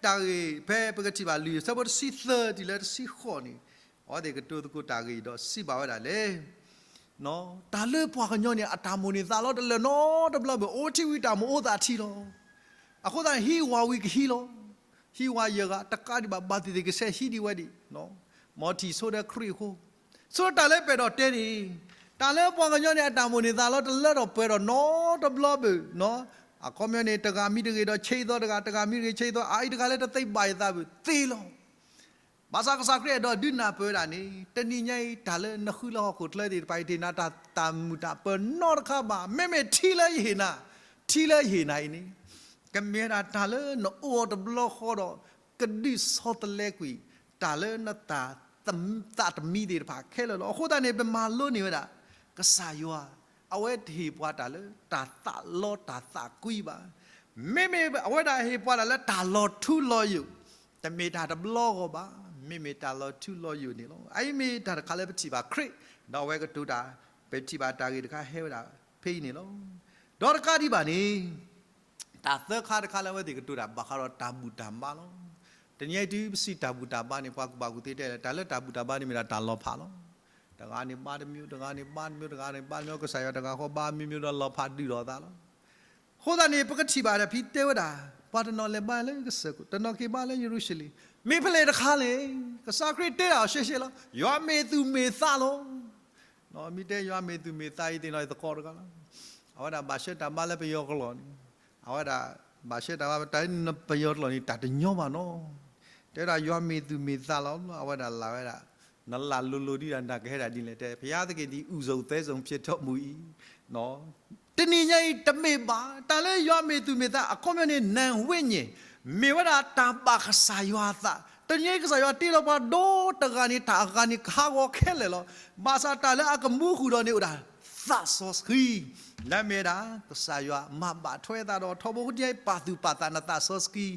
တၢ်ဂ့ၢ် ဖဲပကထံၣ်ဘၣ် လွံၢ်ဆၢဖိတဆံသၢတုၤလၢတဆံဃိးန့ၣ်, အဝဲသ့ၣ်ကတိၤသကိးတၢ်ဂ့ၢ်ဒီးစံးဘၣ်ဝဲဒၣ်လဲၣ်, တၢ်လၢပှၤကညီန့ၣ် အတၢ်မိၣ်န့ၢ်သးလီတလၢာ်နီတဘျီဘၣ်, အိၣ်ထံဝံၤတၢ်မိၣ်အိၣ်သးထံလီၤ. အဃိသတးန့ၣ် ဟံးဝၤဝံၤကဟံးလီၤ. ဟံးဝၤယဲၢ်ဂၤ တကးဒံးဘၣ် ဘၣ်သ့ၣ်သ့ၣ်ကဆဲးဟံးဒံးဝဲဒၣ် မ်ထံၣ်ဆိဒီးခရံာ်အဃိ, ဆိတၢ်လၢပအဲၣ်ဒိးတဲန့ၣ်, တၢ်လၢပှၤကညီန့ၣ် အတၢ်မိၣ်န့ၢ်သးလီတလၢာ်ဒီးပှဲၤဒီးနီတဘျီဘၣ်, အခီပညီန့ၣ် တဂၤမံတဂ့ၤဒီးဆဲးသီတဂၤ, တဂၤမံတဂ့ၤဆဲးသီ, အအံၤတဂၤလၢတသ့ဘၣ်ယသးဘၣ် သ့လီၤ. ဘၣ်ဆၣ်ကစၢ်ခရံာ်အဲၣ်ဒိးဒုးနၢ်ပၢၢ်ဝဲဒၣ်န့ၣ်, တနံၤညါအံၤ တၢ်လၢနဃုလၢဟီၣ်ခိၣ်ချၢသ့ၣ်တဖၣ်အံၤ တဟ့ၣ်နၤတၢ်မုာ်တၢ်ပၢၤနီတခါဘၣ်. မ့မ့ၢ်ထံလၢယဟ့ၣ်နၤ, ထံလၢယဟ့ၣ်နၤအံၤန့ၣ်, ကမ့ၢ်ဝဲဒၣ်တၢ်လၢနအိၣ်အီၤတဘျီဃီဒီး ကဒုးဆီတလဲကွံာ် တၢ်လၢနတၢ်သးတမံသ့ၣ်တဖၣ်ခဲလၢာ်လီၤ. အဃိသတးန့ၣ် ပမၤလိန့ၢ်ဝဲဒၣ် ကစၢ်ယွၤ အဝဲတဟ့ၣ်ပှၤတၢ်လၢတၢ်သးလီတၢ်သးကွံဘၣ်. မ့မ့ၢ်အဝဲဒၣ်ဟ့ၣ်ပှၤတၢ်လၢတၢ်လီၤထူလီၤယိာ်, တမ့ၢ်တၢ်တဘျီဂီၢ်ဘၣ်, မ့မ့ၢ်တၢ်လီၤထူလီၤယိာ်န့ၣ်လီၤ. အအံၤမ့ၢ်တၢ်တခါလၢပထံၣ်ဘၣ်ခရံာ်, ဒီးအဝဲကတိၤတၢ်, ပထံၣ်ဘၣ်တၢ်ဂ့ၢ်တခါဟဲဝဲဒၣ်ဖဲအံၤန့ၣ်လီၤ. ဒီးတကးဒံးဘၣ်န့ၣ် တၢ်သၢခါတခါလၢအဝဲသ့ၣ်ကတိၤတၢ်ဘၣ်ဃးဒီးတၢ်ဘူၣ်တၢ်ဘါလီၤ. တနံၤအံၤတုၤပစံးတၢ်ဘူၣ်တၢ်ဘါန့ၣ် ပှၤကူၣ်ဘၣ်ကူၣ်သ့တဲလၢ တၢ်လၢတၢ်ဘူၣ်တၢ်ဘါန့ၣ်မ့ၢ်ဒၣ်တၢ်လီၤဖးလီၤ. တဂၤန့ၣ်ဘါတမံၤ, တဂၤန့ၣ်ဘါတမံၤ, တဂၤန့ၣ်ဘါတမံၤ, ကစၢ်ယွၤတဂၤဃီဘါမံၤမံၤဒီးလီၤဖးဒုးဒီးအသးလီၤ. အဃိသတးန့ၣ် ပကထံၣ်ဘၣ်ဒီးဖဲတဲဝဲဒၣ်, ပှၤတနီၤလဲၤဘါလၢကစၢၢ်ခိၣ်, တနီၤက့ၤဘါလၢယရူၤၡလ့ၣ်, မ့ၢ်ဖဲလဲၣ်တခါလဲၣ်, ကစၢ်ခရံာ်တဲဒၣ်အီၤရှဲရှဲလီၤ, ယွၤမ့ၢ်သူၣ်မ့ၢ်သးလီၤ. မ့ၢ်တဲယွၤမ့ၢ်သူၣ်မ့ၢ်သးအံၤသ့ၣ်နီၣ်သကိးတဂၤလီၤ. အဝဲဒၣ်ဘၣ်ဆှၢတၢ်ဘါလၢပယီၤကလီၢ်န့ၣ်, အဝဲဒၣ် ဘၣ်ဆှၢတၢ်ဘါတၢ်လၢပယီၤကလီၢ်န့ၣ် တၢ်တညီဘၣ်နီၤ, တဲဒၣ်ယွၤမ့ၢ်သူၣ်မ့ၢ်သးလီၤ, အဝဲဒၣ်လၢ်ဝဲဒၣ်, နလၢ်လိၤလိၤဒ်ဒီးနကဟဲဒၣ်ဒ်လဲၣ်တဲ, ဘုရားသခင်သည် ဦးဆုံး သဲစုံ ဖြစ်တော်မူ၏. တနံၤညါအံၤတမ့ၢ်ဘၣ်, တၢ်လၢယွၤမ့ၢ်သူၣ်မ့ၢ်သး အခီပညီန့ၣ် နာမ်ဝိညာဉ်, မ့ၢ်ဝဲဒၣ်တၢ်ဘၣ်ကစၢ်ယွၤအသး, တနံၤညါအံၤကစၢ်ယွၤတ့လီၤပှၤဒီတဂၤန့ၣ် တၢ်အဂၤန့ၣ်ကဟးဂီၤခဲလၢာ်လီၤ. ဘၣ်ဆၣ်တၢ်လၢအကမူဃုာ်ဒီးန့ၣ်အိၣ်ဒၣ် သးစီဆှံ, လၢမ့ၢ်ဝဲဒၣ် ကစၢ်ယွၤမၤဘၣ်ထွဲသးဒီးထီဘိ, ဃုတယါပာ်သူၣ်ပာ်သးနသးစီဆှံ,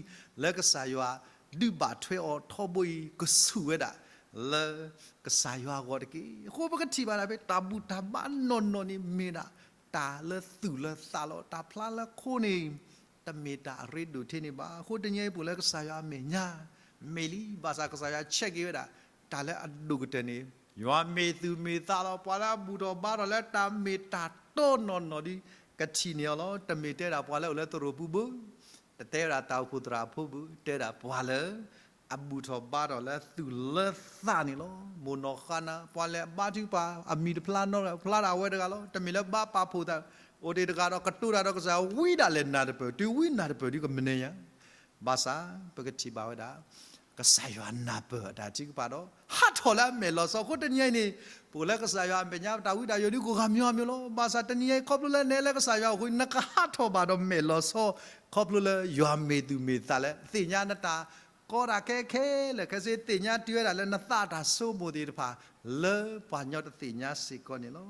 လၢကစၢ်ယွၤဒုးဘၣ်ထွဲအီၤထီဘိအံၤ ကဆူၣ်ဝဲဒၣ်လၢကစၢ်ယွၤအဂီၢ်တက့ၢ်. အဃိပကထံၣ်ဘၣ်ဒၣ်ဖဲ တၢ်ဘူၣ်တၢ်ဘါနီၢ်နီၢ်န့ၣ် မ့ၢ်ဒၣ်တၢ်လၢသူၣ်လၢသးလီၤ. တၢ်ဖျါလၢခိန့ၣ် တမ့ၢ်တၢ်အရ့ဒိၣ်ထဲန့ၣ်ဘၣ်. အဃိတနံၤအံၤပအိၣ်လၢကစၢ်ယွၤအမဲာ်ညါ မ့ၢ်လံ, ဘၣ်ဆၣ်ကစၢ်ယွၤဆဲးက့ၤဝဲဒၣ် တၢ်လၢအဒိၣ်ကတၢၢ်န့ၣ်, ယွၤမ့ၢ်သူၣ်မ့ၢ်သးလီၤ. ပှၤလၢအဘူၣ်ထီၣ်ဘါထီၣ်လၢတၢ်မ့ၢ်တၢ်တီနီၢ်နီၢ်ဒီး ကထံၣ်န့ၢ်အီၤလီၤ. တမ့ၢ်တဲဒၣ်ပှၤလၢအအိၣ်လၢသရိာ်ပူၤဘၣ်, တတဲဝဲဒၣ်တၢ်အိၣ်ဖှိၣ်သရၣ်ဖိဘၣ်, တဲဒၣ်ပှၤလၢအဘူၣ်ထီၣ်ဘါထီၣ်လၢသူၣ်လၢသးန့ၣ်လီၤ. မိၢ်နီၢ်ဃါနၤ ပှၤလဲၤဘါထုကဖၣ် အမံၤတဖျါနီတဂၤ, ဖျါဒၣ်အဝဲတဂၤလီၤ. တမ့ၢ်လၢဘါပာ်ဖှိၣ်သး, အိၣ်တ့ၢ်တဂၤဒီးကတိၤတၢ်ဒီးကစၢ်ယွၤ ဝံဒၣ်လဲာ်နၢ်တပၢၢ်, တုၤဝံနၢ်တပၢၢ်ဒုးကမနုၤညါ ဘၣ်ဆၣ်ပကထံၣ်ဘၣ်ဝဲဒၣ် ကစၢ်ယွၤနၢ်ပၢၢ်အတၢ်ထုကဖၣ်ဒီး ဟးထီၣ်လၢအမဲာ်လီၤဆီ. အဃိတနံၤအံၤန့ၣ် ပအိၣ်လၢကစၢ်ယွၤအမဲာ်ညါ တၢ်ဝံတၢ်ယိာ်ဒုးကိးဂၤမံၤမံၤလီၤ. ဘၣ်ဆၣ်တနံၤအံၤ ခီဖျိလၢနလဲၤလၢကစၢ်ယွၤအဃိ နကဟးထီၣ်ဘၣ်ဒီးမဲာ်လီၤဆီ, ခီဖျိလၢယွၤမ့ၢ်သူၣ်မ့ၢ်သးလၢ သ့ၣ်ညါနတၢ်ကီတၢ်ခဲခဲလၢာ်ခဲဆ့, သ့ၣ်ညါတုၤဝဲဒၣ်လၢနသးတၢ်ဆိကမိၣ်သ့ၣ်တဖၣ် လၢပှၤကညီတသ့ၣ်ညါစ့ၢ်ကီးန့ၣ်လီၤ.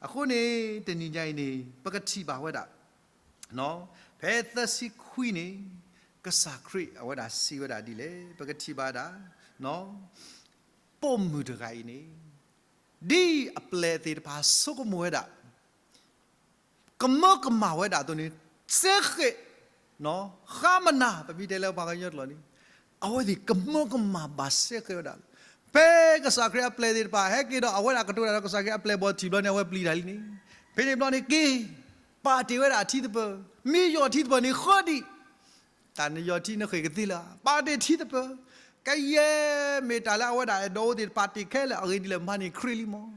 အဃိန့ၣ် တနံၤညါအံၤန့ၣ် ပကထံၣ်ဘၣ်ဝဲဒၣ် ဖဲသၢဆံခွံန့ၣ် ကစၢ်ခရံာ်အဝဲဒၣ်စံးဝဲဒၣ်ဒ်လဲၣ်, ပကထံၣ်ဘၣ်ဒၣ် ပိာ်မုၣ်တဂၤအံၤန့ၣ် ဒ်အပျဲၢ်သ့ၣ်တဖၣ်ဆိကမိၣ်ဝဲဒၣ် ကမၢကမၣ်ဝဲဒၣ်အသိးန့ၣ် စဲဃဲး ဃါမနၤ ပမ့ၢ်တဲလၢပှၤကညီကျိာ်န့ၣ် အဝဲသ့ၣ်ကမၢကမၣ်ဘၣ်စဲဃဲးဝဲဒၣ်လီၤ. ဖဲကစၢ်ခရံာ်အပျဲၢ်သ့ၣ်တဖၣ် ဟဲက့ၤဒီးအဝဲဒၣ်ကတိၤတၢ်ဒီးကစၢ်ခရံာ်အပျဲၢ်ဘီၣ်ထံးဘျီန့ၣ် အဝဲပျံၤတၢ်လံန့ၣ်, ဖဲန့ၣ်ဘျီန့ၣ်က့ၤ ပာ်တ့ၢ်ဝဲဒၣ်အထံသပၢၤ, မ့ၢ်ယီၢ်ထံသပၢၤန့ၣ်ဃၢဒံး တၢ်နယီၢ်ထံနဃ့ၢ်ကသ့လၢၤ, ပာ်တ့ၢ်ထံသပၢၤ, ကယဲၢ်မ့ၢ်တၢ်လၢအဝဲဒၣ်အဲၣ်ဒိးအိၣ်သ့ၣ်တဖၣ်တ့ၢ်ခဲလၢာ် အဂ့ၢ်ဒ်လဲၣ်မၤန့ၢ်ခရံာ်လံမး,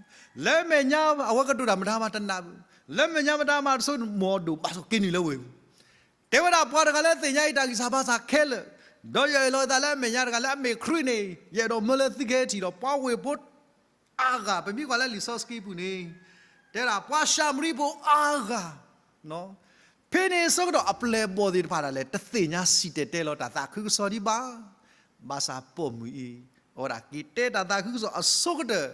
လၢမဲာ်ညါအဝဲကတိၤတၢ်မတၤမၤတနၢ်ဘၣ်, လၢမဲာ်ညါမတၤမၤတဆိကမိၣ်ဒိၣ်ဘၣ်ဆိၣ်က့ၤနုာ်လၢဝ့ၢ်ပူၤ, တဲဝဲဒၣ်ပှၤတဂၤလၢသ့ၣ်ညါအံၤတၢ်ဂံၢ်စၢ်ဘါစၢ်ခဲလၢာ်, ဒီးယအဲၣ်လီၤအသးလၢအမဲာ်ညါတဂၤလၢအမ့ၢ်ခရံာ်န့ၣ် ယအဲၣ်ဒိးမၢလၢသုကဟဲထံၣ်ဒီးပှၤဝ့ၢ်ဖိ အါဂၤ, ပမ့ၢ်ကွၢ်လၢလံာ်စီဆှံပူၤန့ၣ် တဲဒၣ်ပှၤၡၤမရံဖိအါဂၤ, ဖဲန့ၣ်ဆၢကတီၢ်အပျဲၢ်အဘီၣ်သ့ၣ်တဖၣ်ဒၣ်လဲာ် တသ့ၣ်ညါစံၣ်တဲၤတဲလီၤတၢ်သးခုကစီၣ်ဒံးဘၣ်. ဘၣ်ဆၣ်ပိာ်မုၣ်အံၤ အဝဲဒၣ်က့ၤတဲတၢ်သးခုကစီၣ်အဆိကတၢၢ်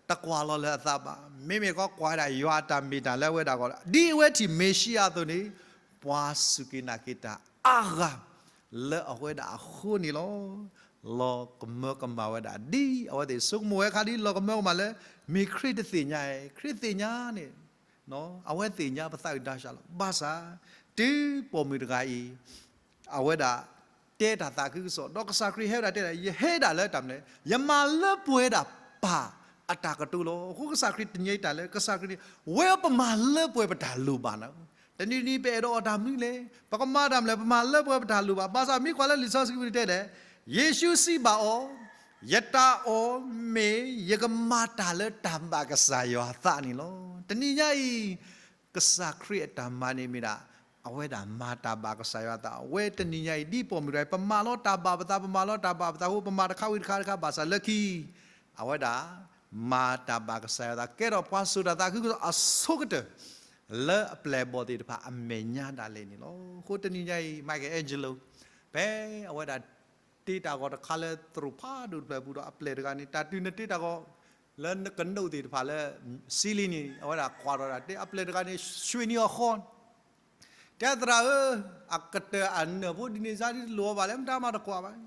တကွၢ်လီၤလၢအသးဘၣ်. မ့မ့ၢ်ကီးကွၢ်ဝဲဒၣ်ယွၤအတၢ်မ့ၢ်တၢ်လၢအဝဲဒၣ်ဂီၢ် ဒ်အဝဲထံၣ်မ့ၣ်ၡံအၤအသိးန့ၣ် ပှၤစူၢ်က့ၤနာ်က့ၤတၢ်အါဂၤ လၢအဝဲဒၣ်အဃိန့ၣ်လီၤ. လီၤကမၢကမၣ်ဝဲဒၣ် ဒ်အဝဲသ့ၣ်ဆိကမိၣ်ဝဲအခါဒ် လီၤကမၢကမၣ်လၢ မ့ၢ်ခရံာ်တသ့ၣ်ညါ, ခရံာ်သ့ၣ်ညါန့ၣ် အဝဲသ့ၣ်ညါပသးအုးတၢ်ဆါလီၤ. ဘၣ်ဆၣ် တုၤပိာ်မုၣ်တဂၤအံၤ အဝဲဒၣ် တဲတၢ်သးခုကစီၣ် ဒီးကစၢ်ခရံာ်ဟဲဝဲဒၣ်တဲဒၣ် ယဟဲဒၣ်လၢတၢ်မနုၤလဲၣ်, ယမၤလၢပှဲၤဒၣ်ပၢ်အတၢ်ကတိၤလီၤ. အဃိကစၢ်ခရံာ်တနံၤအံၤတၢ်လၢ ကစၢ်ခရံာ်န့ၣ် ဝဲပမၤလၢပှဲၤပတၢ်လိၣ်ဘၣ်န့ၣ်, တနံၤနံၤပအဲၣ်ဒိးအီၣ်တၢ်မနုၤလဲၣ်, ပကမၤတၢ်မနုၤလဲၣ်, ပမၤလၢပှဲၤပတၢ်လိၣ်ဘၣ်. ဘၣ်ဆၣ်မ့ၢ်ကွၢ်လၢလံာ်စီဆှံပူၤန့ၣ်တဲဒၣ် ယ့ၣ်ၡူးစံးဘၣ်အီၤ, ယတၢ်အီၣ်မ့ၢ် ယကမၤတၢ်လၢတၢ်ဘၣ်ကစၢ်ယွၤအသးန့ၣ်လီၤ. တနံၤညါအံၤ ကစၢ်ခရံာ်အတၢ်မၤန့ၣ်မ့ၢ်ဒၣ် အဝဲဒၣ်မၤတၢ်ဘၣ်ကစၢ်ယွၤအသး, အဝဲတနံၤညါအံၤ ဒ်ပိာ်မုၣ်တဂၤအံၤ ပမၤလီၤတၢ်ဘၣ်ပသး, ပမၤလီၤတၢ်ဘၣ်ပသးအဃိ ပမၤတခါဝံၤတခါတခါ ဘၣ်ဆၣ်လၢခံ အဝဲဒၣ် မၤတၢ်ဘၣ်ကစၢ်ယွၤအသး ကဲထီၣ်ပှၤစိာ်တၢ်သးခုကစီၣ်အဆိကတၢၢ် လၢအပျဲၢ်အဘီၣ်သ့ၣ်တဖၣ်အမဲာ်ညါဒၣ်လဲာ်န့ၣ်လီၤ. အဃိတနံၤညါအံၤ Michelangelo ဖဲအဝဲဒၣ် တ့တၢ်ဂီၤတခါလၢသရိာ်ဖးဒိၣ်တဖျၢၣ်ပူၤဒီး အပျဲၢ်တဂၤန့ၣ် တၢ်တုၤနတ့တၢ်ဂီၤ လၢနကနိးသ့ၣ်တဖၣ်လၢ ceiling န့ၣ် အဝဲဒၣ်ကွၢ်ထီၣ်ဒၣ် တ့အပျဲၢ်တဂၤန့ၣ် ဆှ့နံၤအီၤဃီ တဲသရၣ်ဧၢ, အကတၢၢ်အနၢၣ်ဖိဒ်န့ၣ်စါဒ်တလိၣ်အီၤဘၣ်လဲၣ်, မတၤမၤတကွၢ်ဘၣ်.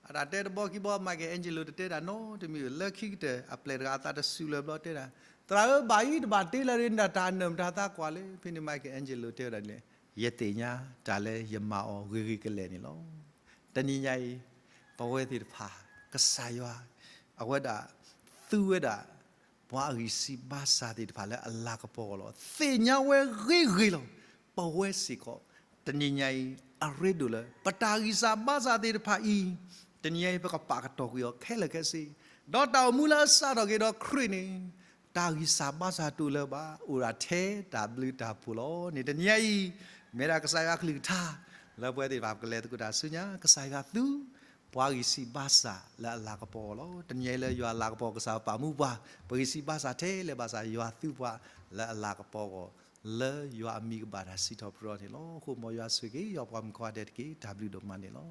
အတၢ်တဲတဘီခံဘီ Michelangelo တတဲဒၣ်နီတမံၤ, လၢခံကတၢၢ် အပျဲၢ်တဂၤအသးတစူၤလၢၤဘျီတဲဒၣ်, သရၣ်ဧၢ, ဘၣ်အံၤတဘၣ်တ့လၢၤဒ်န့ၣ် တၢ်အနၢၣ်မတၤသးကွၢ်လဲၣ်. ဖဲန့ၣ် Michelangelo တဲဝဲဒၣ်န့ၣ်, ယသ့ၣ်ညါတၢ်လၢယမၤအီၤဂ့ၤဂ့ၤကလဲာ်န့ၣ်လီၤ. တနံၤညါအံၤ ပဝဲသ့ၣ်တဖၣ် ကစၢ်ယွၤ အဝဲဒၣ် သူဝဲဒၣ် ပှၤအဂံၢ်စၢ်ဘါစၢ်သ့ၣ်တဖၣ်လၢအလၤကပီၤအဂီၢ်လီၤ. သ့ၣ်ညါဝဲဂ့ၤဂ့ၤလီၤ. ပဝဲစ့ၢ်ကီး တနံၤညါအံၤ အရ့ဒိၣ်လၢ ပတၢ်ဂံၢ်စၢ်ဘါစၢ်သ့ၣ်တဖၣ်အံၤ တနံၤညါအံၤ ပကပာ်ကတီၢ်ကွံာ်အီၤခဲလၢာ်ခဲဆ့, ဒီးတၢ်အိၣ်မူလၢအစးထီၣ်က့ၤဒီးခရံာ်န့ၣ် တၢ်ဂံၢ်စၢ်ဘါစၢ်တအိၣ်လၢၤဘၣ်, အိၣ်ဒၣ်ထဲတၢ်ဘျုးတၢ်ဖှိၣ်လီၤန့ၣ် တနံၤညါအံၤ မ့ၢ်ဒၣ်ကစၢ်ယွၤအကလုၢ်ကထါ လၢပဝဲသ့ၣ်တဖၣ်ပကလဲၤသကိးတၢ်ဆူညါ, ကစၢ်ယွၤသူ ပှၤဂံၢ်စၢ်ဘါစၢ်လၢအလၤကပီၤအဂီၢ်လီၤ. တနံၤညါအံၤလၢယွၤအလၤကပီၤ ကစၢ်ယွၤပာ်မူပှၤ, ပဂံၢ်စၢ်ဘါစၢ်ထဲလဲၣ်ဘၣ်ဆၣ် ယွၤသူပှၤလၢအလၤကပီၤအဂီၢ် လၢယွၤအမံၤကဘၣ်တၢ်စံးထီၣ်ပတြၢၤန့ၣ်လီၤ. အဃိမ်ယွၤဆိၣ်ဂ့ၤက့ၤ ယွၤပှၤမုၣ်ခွါဒဲးတက့ၢ်. တၢ်ဘျုးဒိၣ်မးန့ၣ်လီၤ.